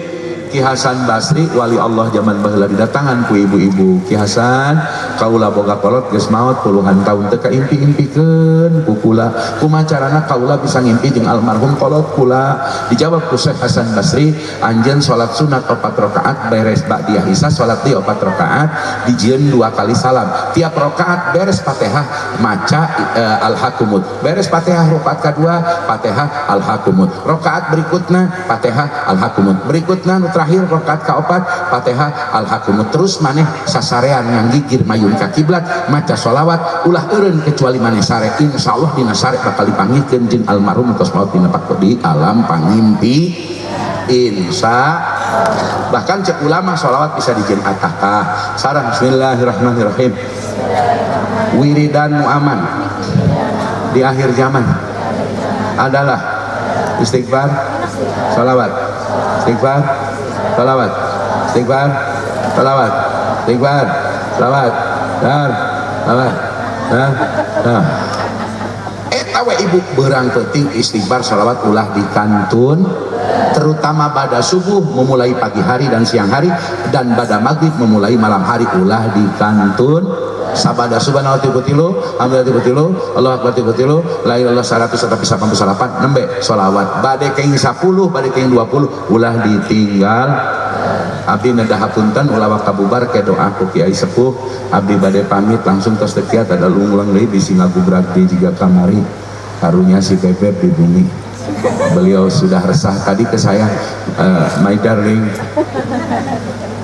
Ki Hasan Basri wali Allah zaman baheula didatangan ku ibu-ibu. Ki Hasan kaula boga kolot geus maot puluhan tahun teu kaimpi-impikeun ku kula. Kumaha carana kaula bisa ngimpi jeung almarhum kolot kula? Dijawab ku Syekh Hasan Basri, anjeun salat sunat 4 rakaat beres ba'diyah isya salat di 4 rakaat dijieun 2 kali salam. Tiap rakaat beres Fatihah maca al-hakumut. Beres Fatihah rakaat kadua Fatihah al-hakumut. Rakaat berikutna Fatihah al-hakumut. Berikutna nu terakhir rakaat kaopat Fatihah al-hakumut. Terus maneh sasarean nganggigir mayun ka kiblat maca sholawat ulah eureun kecuali maneh sare. Insyaallah dina sare bakal dipanggihkeun jeung almarhum tos maot dina di alam pangimpi insya. Bahkan cek ulama sholawat bisa dijieun atakah. Sareng bismillahirrahmanirrahim wiridan muaman di akhir zaman adalah istighfar sholawat istighfar salawat istighfar salawat istighfar salawat dar salawat dar nah eta we ibu berang penting istighfar salawat ulah dikantun terutama pada subuh memulai pagi hari dan siang hari dan pada maghrib memulai malam hari ulah dikantun. Sabada subhanallah 33 alhamdulillah 33 Allahu akbar 33 la ilaha illallah 188 nembe sholawat bade keng 10 bade keng 20 ulah ditinggal. Abdi nedah hapunten ulah wakabubar ke doa ku kiai sepuh abdi bade pamit langsung tos teu kiat ada lunglang deui bisi ngagubrak di jiga kamari karunya si Bebeb di bumi. Beliau sudah resah tadi ke saya, my darling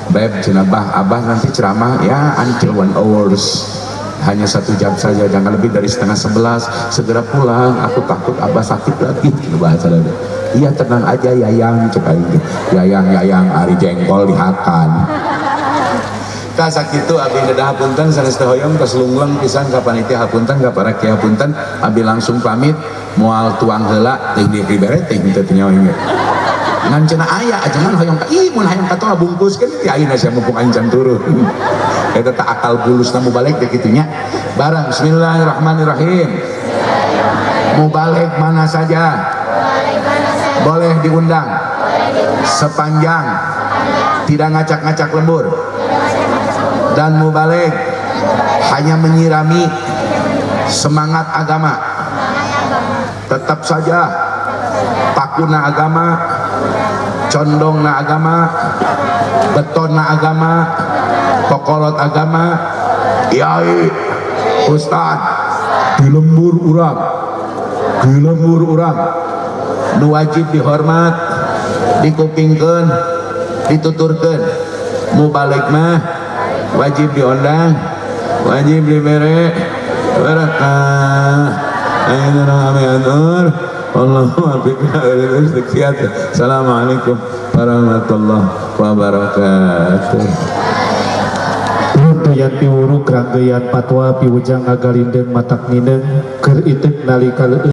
Beb cenabah abah nanti ceramah ya until 1 hours hanya 1 jam saja jangan lebih dari 10:30 segera pulang aku takut abah sakit lagi bahasa ada. Iya tenang aja yayang cek aing yayang yayang ari jengkol dihakan. Tah sakitu abdi nedah hapunten sanes teh hoyong tos lungleng pisan ka panitia hapunten ka para kiai hapunten abdi langsung pamit moal tuang heula teh dibere teh teu nyawa ngan cenah aya ajengan hoyong ka ih mun hayang katoa bungkuskeun ti ayeuna sia mumpung aing can turun eta tak akal bulusna mubalig teh kitu nya. Barang bismillahirrahmanirrahim mubalig mana saja boleh diundang Sepanjang tidak ngacak-ngacak lembur dan mubalig hanya menyirami semangat agama, tetap saja pakuna agama, condongna agama, betona agama, kokolot agama, kiai, ustad di lembur urang, di lembur urang nu wajib dihormat, dikupingkeun, dituturkeun. Mubalig mah wajib diundang, wajib dibere barakah. Assalamualaikum warahmatullahi wabarakatuh. Runtuyan piwuruk ranggeyan patwa piwujang ngagalindeng matak nineng keur iteuk nalika leueut.